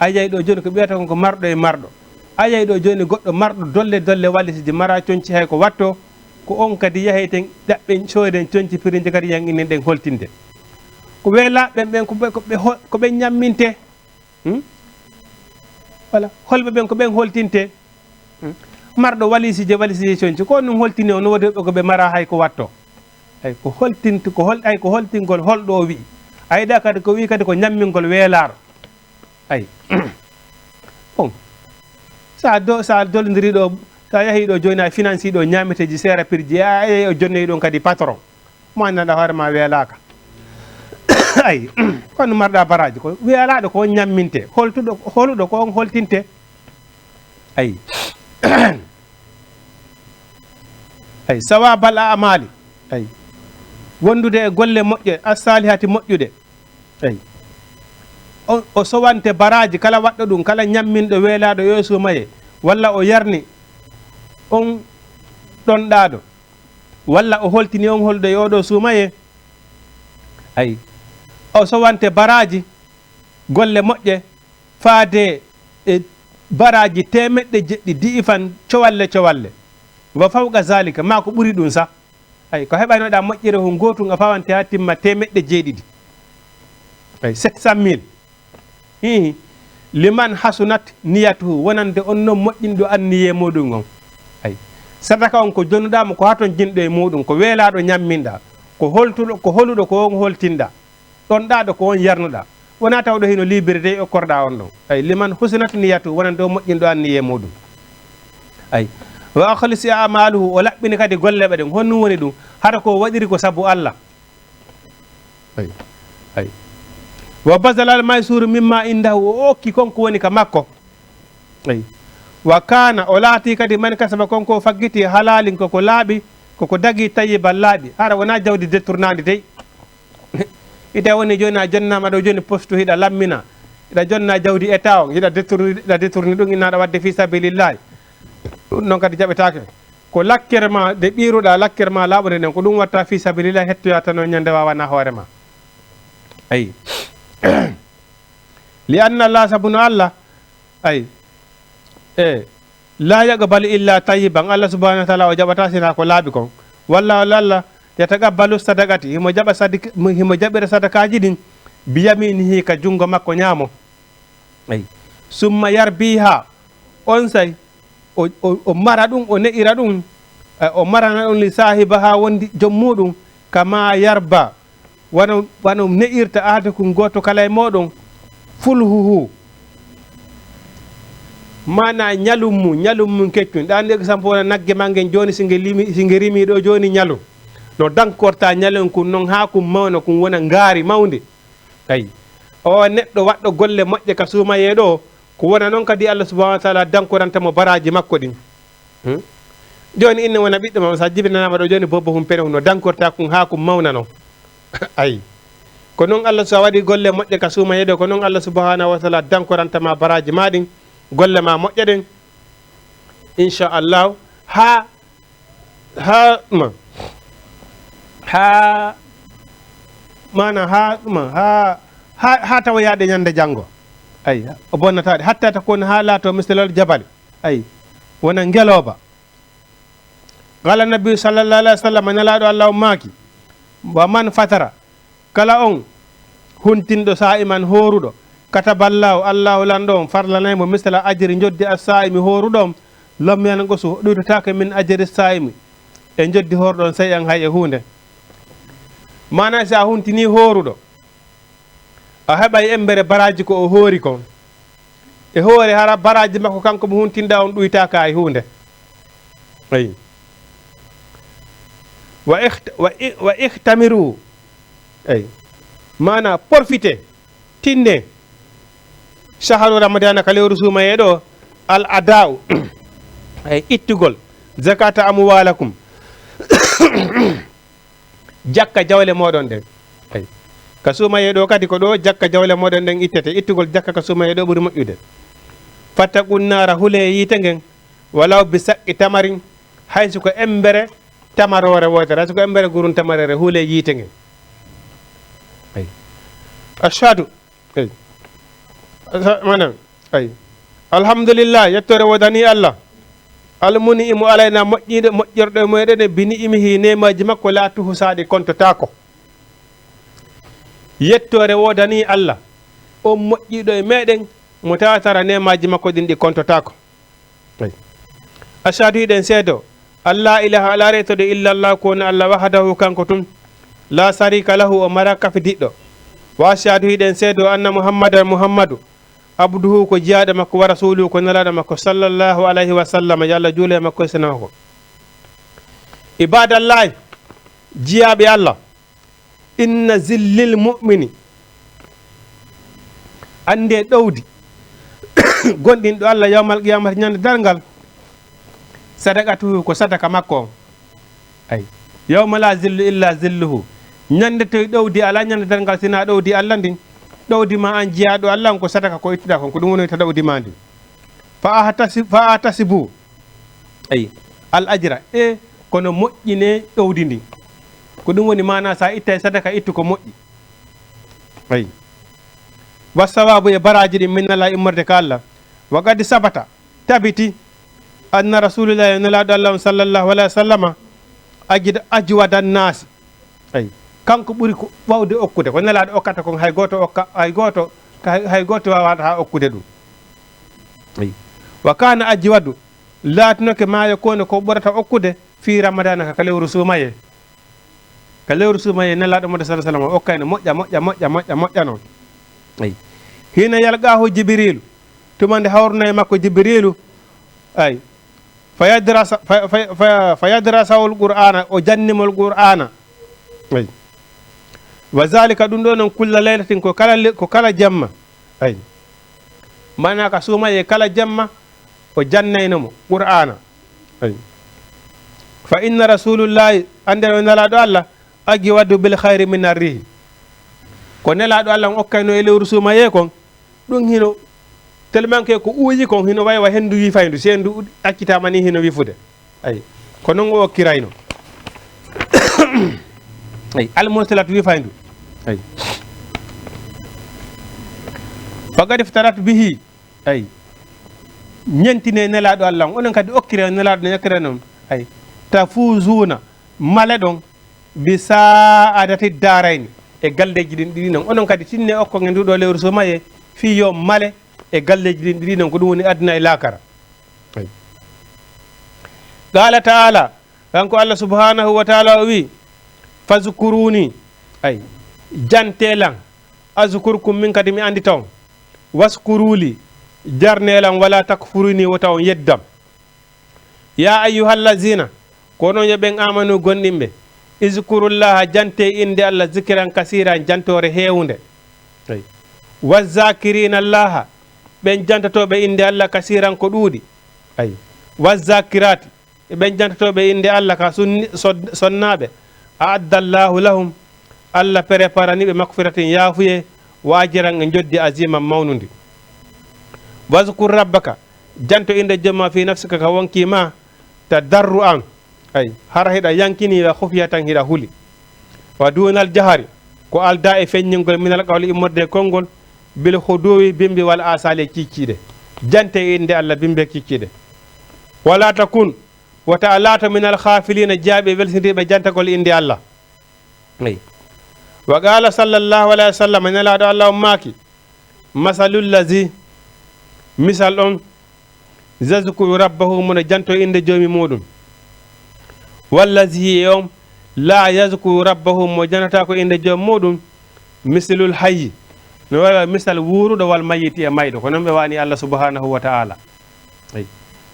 a yiyay ɗo jooni ko ɓiyata kon ko marɗo e marɗo. A yiyay ɗo jooni goɗɗo marɗo dolle dolle walisiji, mara conci hay ko watto, ko on kadi yahayten ɗaɓɓen sooyden conci pirinji kadi yahan inen ɗen holtinde. Ko weelaaɓe ɓen, ɓen ko ɓe, ko ɓe ho-, ko ɓen ñamminte. Hmm? Voilà. Holɓe ɓen ko ɓen holtinte. Hmm? Marɗo walisije, walisije conci. Ko on ɗum holtini on, no woodi ɓe ko ɓe mara hay ko watto. Ay, ko holtinti, ko hol-, ay, ko holtingol holɗo o wi'i. A yiɗa kadi ko wi'i kadi ko ñammingol weelaaɗo. Ay. Bon. Sa do-, sa dolindiri ɗo, sa yahi ɗo jooni a finansi ɗo ñaameteeji seera pirji, a, a, o jonnoyi ɗon kadi patron. Mo anndanɗa hoore ma weelaaka. Ay, kono marɗa baraaji, ko weelaaɗo ko on ñamminte, holtuɗo, holuɗo ko on holtinte. Ay. Ay, sawabal a'mali. Ay. Wondude e golle moƴƴe, as-salihati moƴƴuɗe. Ay. O, o sowante baraaji kala waɗɗo ɗum, kala ñamminɗo weelaaɗo yo suumaye, walla o yarni on ɗonɗaaɗo. Walla o holtini on holɗo e oɗo suumaye. Ay. O sowante baraaji golle moƴƴe faade e baraaji teemeɗɗe jeɗɗi di'ifan cowalle cowalle. Wa fawqa zalika, maa ko ɓuri ɗum sa. Ay, ko heɓanoɗa moƴƴere hun gootun a fawante haa timma teemeɗɗe jeeɗiɗi. Ay, sept cent mille. Hihi. Liman hasunat niyatuhu, wonande on non moƴƴinɗo anniye muɗum on. Ay. Sadaka on ko jonuɗa mo, ko haton jinɗo e muɗum, ko weelaaɗo ñamminɗa, ko holtuɗo, ko holuɗo ko on holtinɗa, ɗonɗaaɗo ko on yarnuɗa. Wona tawɗo hino libre dey okkorɗa on ɗon. Ay, liman husinat niyatuhu, wonande on moƴƴinɗo anniye muɗum. Ay. Wa akhlisi a'maluhu, o laɓɓini kadi golle ɓe ɗen. Honɗum woni ɗum? Hara ko waɗiri ko sabu Allah. Ay, ay. Wa bazala al maysuru mimma indahu, o okki kon ko woni ka makko. Ay. Wa kana, o laati kadi man kasaba kon ko faggiti halalin ko ko laaɓi, ko ko dagi tayyiban laaɓi. Hara wona jawdi détournandi dey. Ita woni jooni a jonnama ɗo jooni poste hiɗa lammina. Hiɗa jonna jawdi état on, hiɗa détourni, hiɗa détourni ɗum inna aɗa wadde fi sabilillahi. Ɗum noon kadi jaɓetaake. Ko lakkere ma nde ɓiiruɗa, lakkere ma laaɓunde nden, ko ɗum watta fi sabilillah, hettoya tan on ñande wawana hoore ma. Ayi. Li anna Allah, sabu no Allah, ayi. E, la yaqbalu illa tayyiban, Allah subhanahu wa ta'ala o jaɓata sina ko laaɓi kon. Walla, walla Allah, yataqabbalu sadaqati, himo jaɓa sadik-, himo jaɓira sadakaaji ɗin, bi yaminihi, ka jungo makko ñaamo. Ayi. Summa yarbiha, onsay, o, o, o mara ɗum, o ne'ira ɗum, eh, o marana ɗum li saahibaha wondi joom muɗum, kama yarba, wano, wano ne'irta ahadukum gooto kala e mooɗon, fulhuhu. Maana ñalum mum, ñalum mum keccum. Ɗa anndi exemple wona nagge ma ngen jooni, si nge limi, si nge rimi ɗo jooni ñalum. No dankorta ñalel kun non haa kun mawna, kun wona ngaari mawnde. Ayi. O neɗɗo waɗɗo golle moƴƴe ka suumayee ɗoo, ko wona non kadi Allah subhanahu wa taala dankoranta mo baraaji makko ɗin. Hmm? Jooni inne wona ɓiɗɗo ma, so a jibinanaama ɗoo jooni bobbo hun pene hun no dankorta kun haa kun mawna non. Ayi. Ko non Allah so a waɗi golle moƴƴe ka suumayee ɗoo, ko non Allah subhanahu wa taala dankoranta ma baraaji ma ɗin, golle ma moƴƴe ɗen. Inchallahu, haa, haa, ma, haa, maana haa, ma, haa, haa, haa tawa yaade ñande janngo. Ayi, o bonnataade. Hatta takuna, haa laato mislal jabali. Ayi, wona ngelooba. Qala nabi sallallahu alaihi wasallam, Nelaaɗo Allah on maaki, wa man fatara, kala on huntinɗo saa'iman hooruɗo, kataballahu, Allahu lanɗo on farlanay mo misla ajri njoddi as-saa'imi hooruɗo on, lam yanqusu, ɗuytotaake min ajri saa'imi e njoddi hooruɗo on sey'an hay e huunde. Maana si a huntinii hooruɗo, a heɓay embere baraaji ko o hoori kon. E hoore hara baraaji makko kanko mo huntinɗaa on ɗuytaaka hay huunde. Ayi. Wa iht-, wa i-, wa ihtamiru. Ayi. Maana profité, tinne. Shahru Ramadana ka lewru suumayee ɗoo, al ada'u. Ayi, ittugol. Zakata amwalakum. Jakka jawle mooɗon ɗen. Ayi. Ka suumayee ɗoo kadi ko ɗoo jakka jawle mooɗon ɗen ittete. Ittugol jakka ka suumayee ɗoo ɓuri moƴƴude. Fattaqun naara, hulee yiite ngen, walaw bi saqqi tamarin, hay si ko embere tamaroore wootere, hay si ko embere gurun tamareere, hulee yiite ngen. Ayi. Ashhadu. Ayi. Asa-, maanaam, ayi. Alhamdulillah, yettoore woodanii Allah. Almuni'imu alayna, moƴƴiiɗo, moƴƴorɗo e meɗen e bi ni'imihi, neemaaji makko laa tuhsaa, ɗi kontotaako. Yettoore woodanii Allah, on moƴƴiiɗo e meɗen, mo tawa tara neemaaji makko ɗin ɗi kontotaako. Ayi. Ashhadu, hiɗen seedo, an laa ilaha, alaa reytoɗo illa Allah, ko woni Allah, wahdahu, kanko tun, laa sharika lahu, o maraa kafidiɗɗo. Wa ashhadu, hiɗen seedo, anna Muhammadan, Muhammadu, abduhu, ko jiyaaɗo makko, wa rasuluhu, ko nelaaɗo makko, sallallahu alayhi wa sallam, yo Allah juulu e makko e seno makko. Ibadallahi, jiyaaɓe Allah, inna zillil mu'mini, anndee ɗowdi gonɗinɗo Allah yawmal qiyamati, ñande darngal, sadaqatuhu, ko sadaka makko on. Ayi. Yawma la zillu illa zilluhu. Ñande toy ɗowdi alaa ñande darngal sinaa ɗowdi Allah ndin. Ɗowdi ma an jiyaaɗo Allah on ko sadaka ko ittuɗaa kon, ko ɗum woni ta ɗowdi ma ndin. Fa ahtasi-, fa ahtasibu. Ayi. Al ajra. E kono moƴƴinee ɗowdi ndin. Ko ɗum woni maana sa ittay sadaka ittu ko moƴƴi. Ayi. Wa sawabu e baraaji ɗin min Allah immorde ka Allah. Wa qad sabata. Tabiti, anna Rasulullahi, nelaaɗo Allah on, sallallahu alayhi wa sallama, ajid-, ajwada nnaasi. Ayi. Kanko ɓuri ko waawde okkude. Ko nelaaɗo okkata kon, hay gooto okka-, hay gooto, hay, hay gooto waawataa okkude ɗum. Ayi. Wa kaana ajwadu, laatinoke maayo ko woni ko ɓurata okkude, fii Ramadana, ka, ka lewru suumayee. Ka lewru suumayee nelaaɗo Muhammadu sallallahu alayhi wa sallam, o okkayno moƴƴa, moƴƴa, moƴƴa, moƴƴa, moƴƴa non. Ayi. Hiina yalqaahu Jibriilu, tuma nde hawruno e makko Jibriilu, ayi. Fa yadrasa, fa, fa, fa, fa yadrasahul Qur'aana, o jannimol Qur'aana. Ayi. Wa zaalika, ɗum ɗoo non, kulla laylatin, ko kala le-, ko kala jemma. Ayi. Maanaa ka suumayee kala jemma, o jannayno mo Qur'aana. Ayi. Fa inna Rasulullahi, anndee o nelaaɗo Allah, ajwadu bil khayri min arrihi. Ko nelaaɗo Allah on okkayno e lewru suumayee kon, ɗum hino, tellement que ko uuyi kon hino wayi wa henndu wifayndu, si henndu accitaama ni hino wifude. Ayi. Ko non o okkirayno. Ayi, al mursalat wifayndu. Ayi. Faqad iftarat bihi. Ayi. Ñentine nelaaɗo Allah on. Onon kadi okkire nelaaɗo ne okkire non. Ayi. Tafuzuuna. Male ɗon. Bi saadati daarayni. E galleeji ɗin ɗiɗi non. Onon kadi tinne okko nge nduɗo lewru suumayee. Fii yo male e galleeji ɗin ɗiɗi non. Ko ɗum woni aduna e laakara. Ayi. Qaala taala. Kanko Allah subhanahu wa taala o wi, fazkuruni, ayi, jante lan, azkurkum, min kadi mi anndita on, waskuruli, jarne lan, wala takfuruni, wota on yeddam. Ya ayyuhallazina, ko onon yo ɓen amanu gonɗinɓe, Izkurullaha, jante innde Allah, zikiran kasiran, jantoore heewunde. Ay. Wazzakirina Allaha, ɓen jantotooɓe innde Allah kasiran ko ɗuuɗi. Ay. Wazzakirati, e ɓen jantotooɓe innde Allah ka sunni-, sod-, sonnaaɓe. A'addallahu lahum, Allah preparani ɓe makfiratin yaafuye, wa ajiran e njoddi aziman mawnundi. Wazkur rabbaka, janto innde Jooma fi nafsika ka wonkii ma, tadarru'an, ay, hara hiɗa yankini, wa khufyatan hiɗa huli. Wa dunal jahari, ko aldaa e feññingol, minal qawli immorde e konngol, bil huduwi bimbi wal asali e kiikiiɗe. Jante e innde Allah bimbi e kiikiiɗe. Wala takun, wota a laato minal khafilina, jeyaaɓe welsindiiɓe jantagol innde Allah. Ay. Wa qala sallallahu alayhi wa sallam, Nelaaɗo Allah on maaki, masalul lazi, misal on, yazkuru rabbahu, mo no janto innde Joomi muuɗum. Wallazi, e on, la yazkuru rabbahu, mo janataako innde Joomi muuɗum, mislul hayyi, no wayi misal wuuruɗo, wal mayyiti, e mayɗo. Ko non ɓe wani Allah subhanahu wa ta'ala. Ay.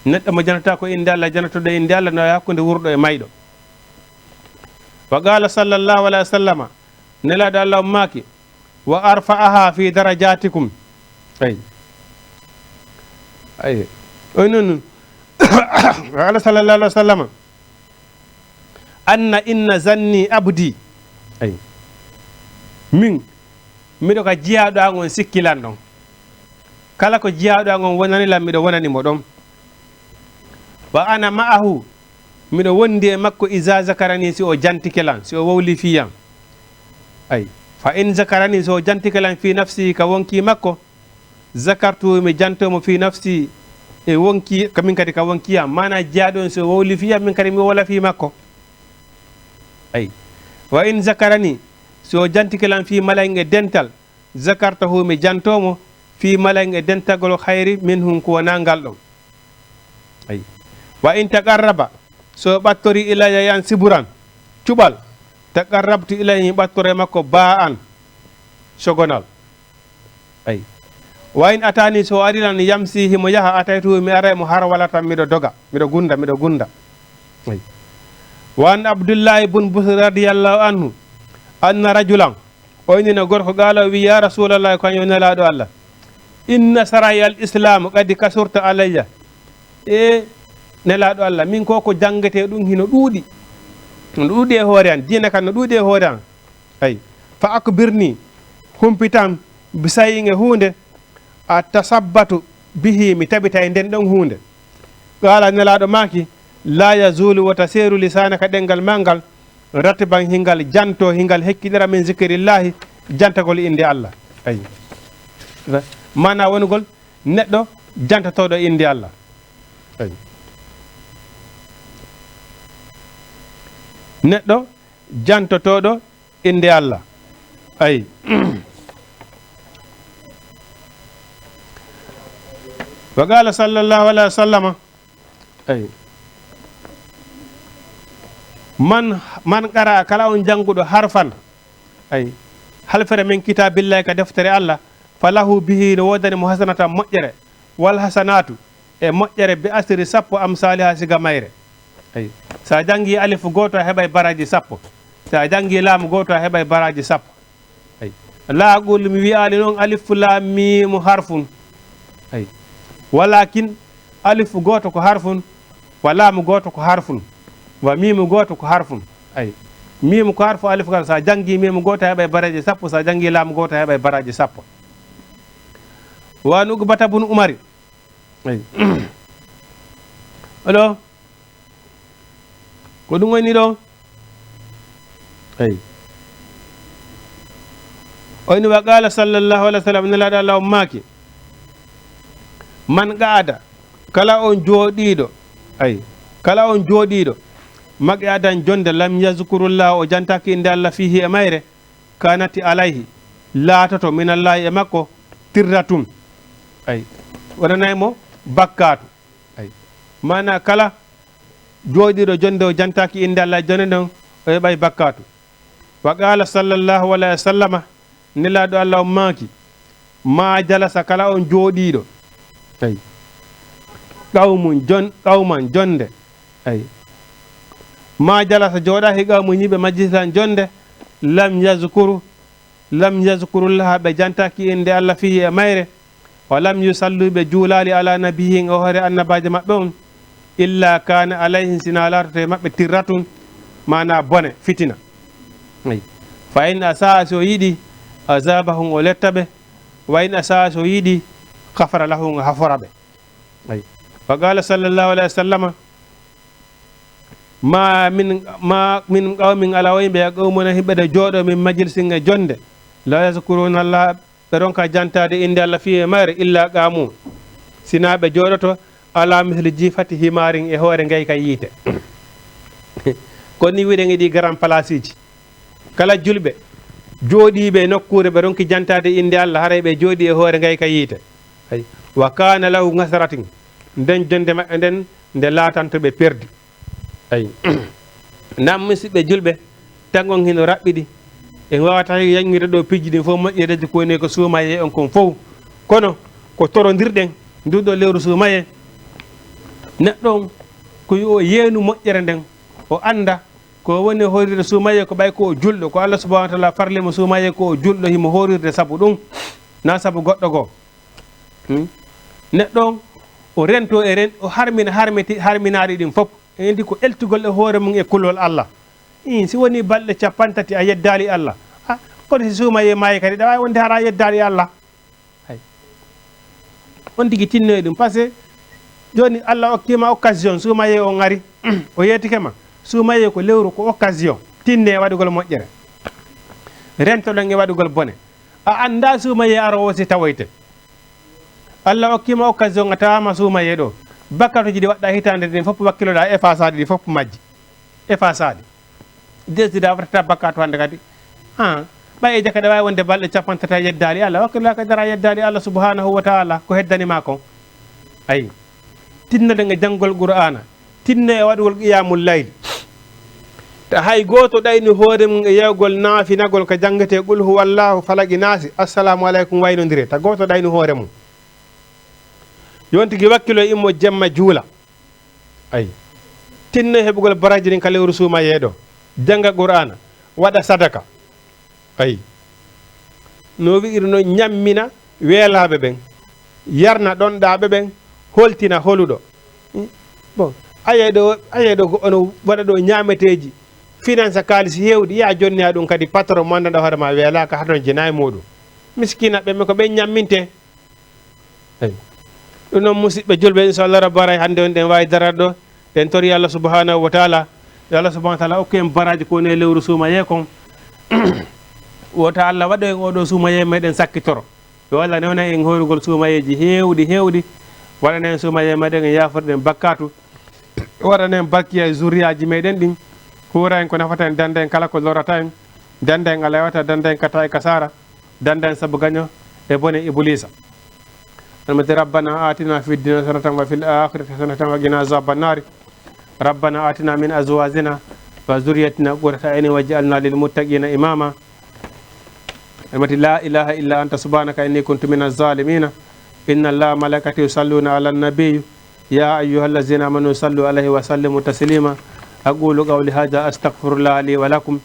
Neɗɗo mo janataako innde Allah, janatoɗo innde Allah, no wayi hakkunde wuurɗo e mayɗo. Wa qala sallallahu alayhi wa sallama, Nelaaɗo Allah on maaki, wa arfa'aha fi darajatikum. Ay. Ay. O non, wa qala sallallahu alayhi wa sallama, anna inna zanni abdi. Ay. Min, miɗo ka jiyaaɗo an on sikki lan ɗon. Kala ko jiyaaɗo an on wonani lan, miɗo wonani mo ɗon. Wa ana ma'ahu, miɗo wondi e makko, iza zakarani, si o jantike lan, si o wowlifii yam. Ay, fa in zakarani, si o jantike lan, fi nafsi, ka wonkii makko, zakartu, mi janto mo, fi nafsi, e wonkii, ka min kadi ka wonkii yam. Maana jiyaaɗo on, si o wowlifii yam, min kadi mi wowla fii makko. Ay, wa in zakarani, si o jantike lan, fi mala'in e dental, zakartahu, mi janto mo, fi mala'in e dentagol, khayri minhum, ko wonaa ngal ɗon. Ay. Wa in taqarraba, so ɓattori ilayya yan siburan, cuɓal, taqarrabtu ilayhi, mi ɓattoro e makko ba'an, sogonal. Ay. Wa in atani, so ari lan yamsi, himo yaha, ataytuhu, mi aray mo harwalatan, miɗo doga, miɗo gunda, miɗo gunda. Ay. Wa an Abdullahi bun Busr radiyallahu anhu, anna rajulan, o inni no gorko, qaala, o wi, ya Rasulallah, ko an yo Nelaaɗo Allah, inna saraya al islamu qad kasurta alayya. E Nelaaɗo Allah, min ko ko janngetee ɗum hino ɗuuɗi. No ɗuuɗi e hoore an, diina kan no ɗuuɗi e hoore an. Ay, fa akbirni, humpitam, bi shay'in e huunde, a tasabbatu bihi, mi tabita e nden ɗon huunde. Qaala, Nelaaɗo maaki, la yazulu, wota seeru, lisaanaka, ɗenngal maa ngal, ratban, hingal janto, hingal hekkiɗira, min zikrillahi, jantagol innde Allah. Ay. Maana wonugol neɗɗo jantotooɗo innde Allah. Ay. Neɗɗo jantotooɗo innde Allah. Ay. Wa qala sallallahu alayhi wa sallama, ay, man, man qara'a, kala on jannguɗo harfan, ay, halfere min kitabillahi, ka deftere Allah, falahu bihi, no woodani mo hasanatan, moƴƴere, wal hasanatu, e moƴƴere, bi asri, sappo, amsaliha, siga mayre. Ay. Sa janngi alifu gooto, a heɓay baraji sappo. Sa janngi laamu gooto, a heɓay baraji sappo. Ay. Laaqul mi wi'aali noon alifu laam miimu harfun. Ay. Walakin alifu gooto ko harfun, wa laamu gooto ko harfun, wa miimu gooto ko harfun. Ay. Miimu ko harfu, alifu kan, sa janngi miimu gooto, a heɓay baraji sappo, sa janngi laamu gooto, a heɓay baraji sappo. Wa an Uqbata bun Umari. Ay. Alo? Ko ɗum woni ɗo? Ay. O inni, wa qala sallallahu alayhi wa sallam, Nelaaɗo Allah on maaki, man qa'ada, kala on jooɗiiɗo, ay, kala on jooɗiiɗo, maq'adan, jonnde, lam yazkurullah, o jantaaki innde Allah, fiihi, e mayre, kanati alayhi, laatoto, minallahi, e makko, tirratun, ay, wonanay mo bakkaatu. Ay. Maana kala jooɗiiɗo jonnde o jantaaki innde Allah, jonnde nden o heɓay bakkaatu. Wa qala sallallahu alayhi wa sallama, Nelaaɗo Allah on maaki, ma jalasa, kala on jooɗiiɗo, ay, qawmun jon-, qawman, jonnde, ay, Ma jalasa jooɗaaki qawmun yimɓe majlisan jonnde, lam yazkuru, lam yazkurullaha ɓe jantaaki innde Allah fihi e mayre, wa lam yusallu ɓe juulaali ala nabiyin e hoore annabaajo maɓɓe on, illa kana alayhim sina laatoto e maɓɓe tirratun, mana bone, fitina. Ay. Fa in asaa so yiɗi, azabahum o letta ɓe, wa in asaa so yiɗi, ghafara lahum o hafora ɓe. Ay. Wa qala sallallahu alayhi wa sallama, ma min, ma min qawmin ala wayɓe e qawmuna himɓe de jooɗo min majlisin e jonnde, la yazkuruna Allah, ɓe ronka jantaade innde Allah fihi e mayre illa qamu, sina ɓe jooɗoto ala misli jifati himarin e hoore ngayka yiite. Ko ni wiɗen e ɗi grand place ji. Kala julɓe jooɗiiɓe e nokkuure ɓe ronki jantaade innde Allah haray ɓe jooɗi e hoore ngayka yiite. Ay. Wa kana lahu hasaratin, nden jonnde maɓɓe nden nde laatanto ɓe perdi. Ay. Nan musiɓɓe julɓe, tan on hino raɓɓiɗi. En waawata yaŋŋude ɗo piiji ɗin fof moƴƴereeji ko woni ko suumayee on kon fof. Kono ko torondirɗen ndu ɗo lewru suumayee. Neɗɗo on ko yo o yeenu moƴƴere nden, o annda ko woni horirde suumayee ko ɓay ko o julɗo, ko Allah subhanahu wa taala farli mo suumayee ko o julɗo, himo horirde sabu ɗum, na sabu goɗɗo goo. Hmm? Neɗɗo on, o rento e ren-, o harmina harmiti-, harminaaɗi ɗin fof. En andi ko eltugol e hoore mum e kulol Allah. Ii, si woni balɗe cappanɗe tati a yeddaali Allah. Ah, kono si suumayee maayi kadi, ɗa waawi wonde hara a yeddaali Allah. Hay. On tigi tinno e ɗum. Parce que jooni Allah okkiima occasion, suumayee on ari, o yeetike ma. Suumayee ko lewru, ko occasion. Tinne e waɗugol moƴƴere. Rentoɗon e waɗugol bone. A anndaa suumayee aroowo si tawoyte. Allah okkiima occasion a tawaama suumayee ɗo. Bakkatuuji ɗi waɗɗaa hitaande ɗin fof wakkiloɗaa effacaaɗi ɗi fof majji. Effacaaɗi. Desdi da waɗata bakkatu hannde kadi. Ah, ɓay e jaka ɗa waawi wonde balɗe cappanɗe tati a yeddaali Allah. Wakkiloɗaa kadi dara a yeddaali Allah subhanahu wa taala ko heddani ma kon. Ayi. Tinnoɗen e janngol Qur'aana. Tinno e waɗugol qiyamul layli. Ta hay gooto ɗayni hoore mum e yewgol naafinagol ka janngetee Qul huwallahu, Falaqi, Naasi, Assalaamu aleykum waynondire. Ta gooto ɗayni hoore mum. Yon tigi wakkilo immo jemma juula. Ay. Tinno e heɓugol baraaji ɗin ka lewru suumayee ɗo. Jannga Qur'aana, waɗa sadaka. Ayi. No wi'iri no ñammina weelaaɓe ɓen, yarna ɗonɗaaɓe ɓen, holtina holuɗo. Bon, ayay ɗo, ayay ɗo ko ono waɗa ɗo ñaameteeji, finansa kaalisi heewɗi, yaa jonniyaa ɗum kadi patron mo anndanɗaa hoore ma weelaaka, haɗon jenayi muuɗum. Miskiina ɓen, ko ɓen ñammintee. Eyi. Ɗum noon, musiɓɓe julɓe, inchallah rabbi, haray hannde on ɗen waawi daraade ɗo. En tori Allah subhanahu wa taala, yo Allah subhanahu wa taala okku en baraaji ko woni e lewru suumayee kon. Wota Allah waɗu en oo ɗoo suumayee meɗen sakkitoro. Yo Allah newnan en hoorugol suumayeeji heewɗi, heewɗi. Waɗana en suumayee meɗen, en yaafori ɗen bakkaatu. Waɗana en barkiya e zurriyaaji meɗen ɗin. Huura en ko nafata en, danda en kala ko lorata en. Danda en Allah yewta, danda en kata e kasaara. Danda en sabu gaño e bone Ibuliisa. Almati, ربنا آتنا في الدنيا حسنة وفي الآخرة حسنة وقنا عذاب النار. ربنا آتنا من أزواجنا وذريتنا قرة أعين واجعلنا للمتقين إماما. Almati, لا إله إلا أنت سبحانك إني كنت من الظالمين. إن الله وملائكته يصلون على النبي. يا أيها الذين آمنوا صلوا عليه وسلموا تسليما. أقول قولي هذا أستغفر الله لي ولكم.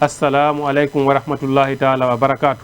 السلام عليكم ورحمة الله تعالى وبركاته.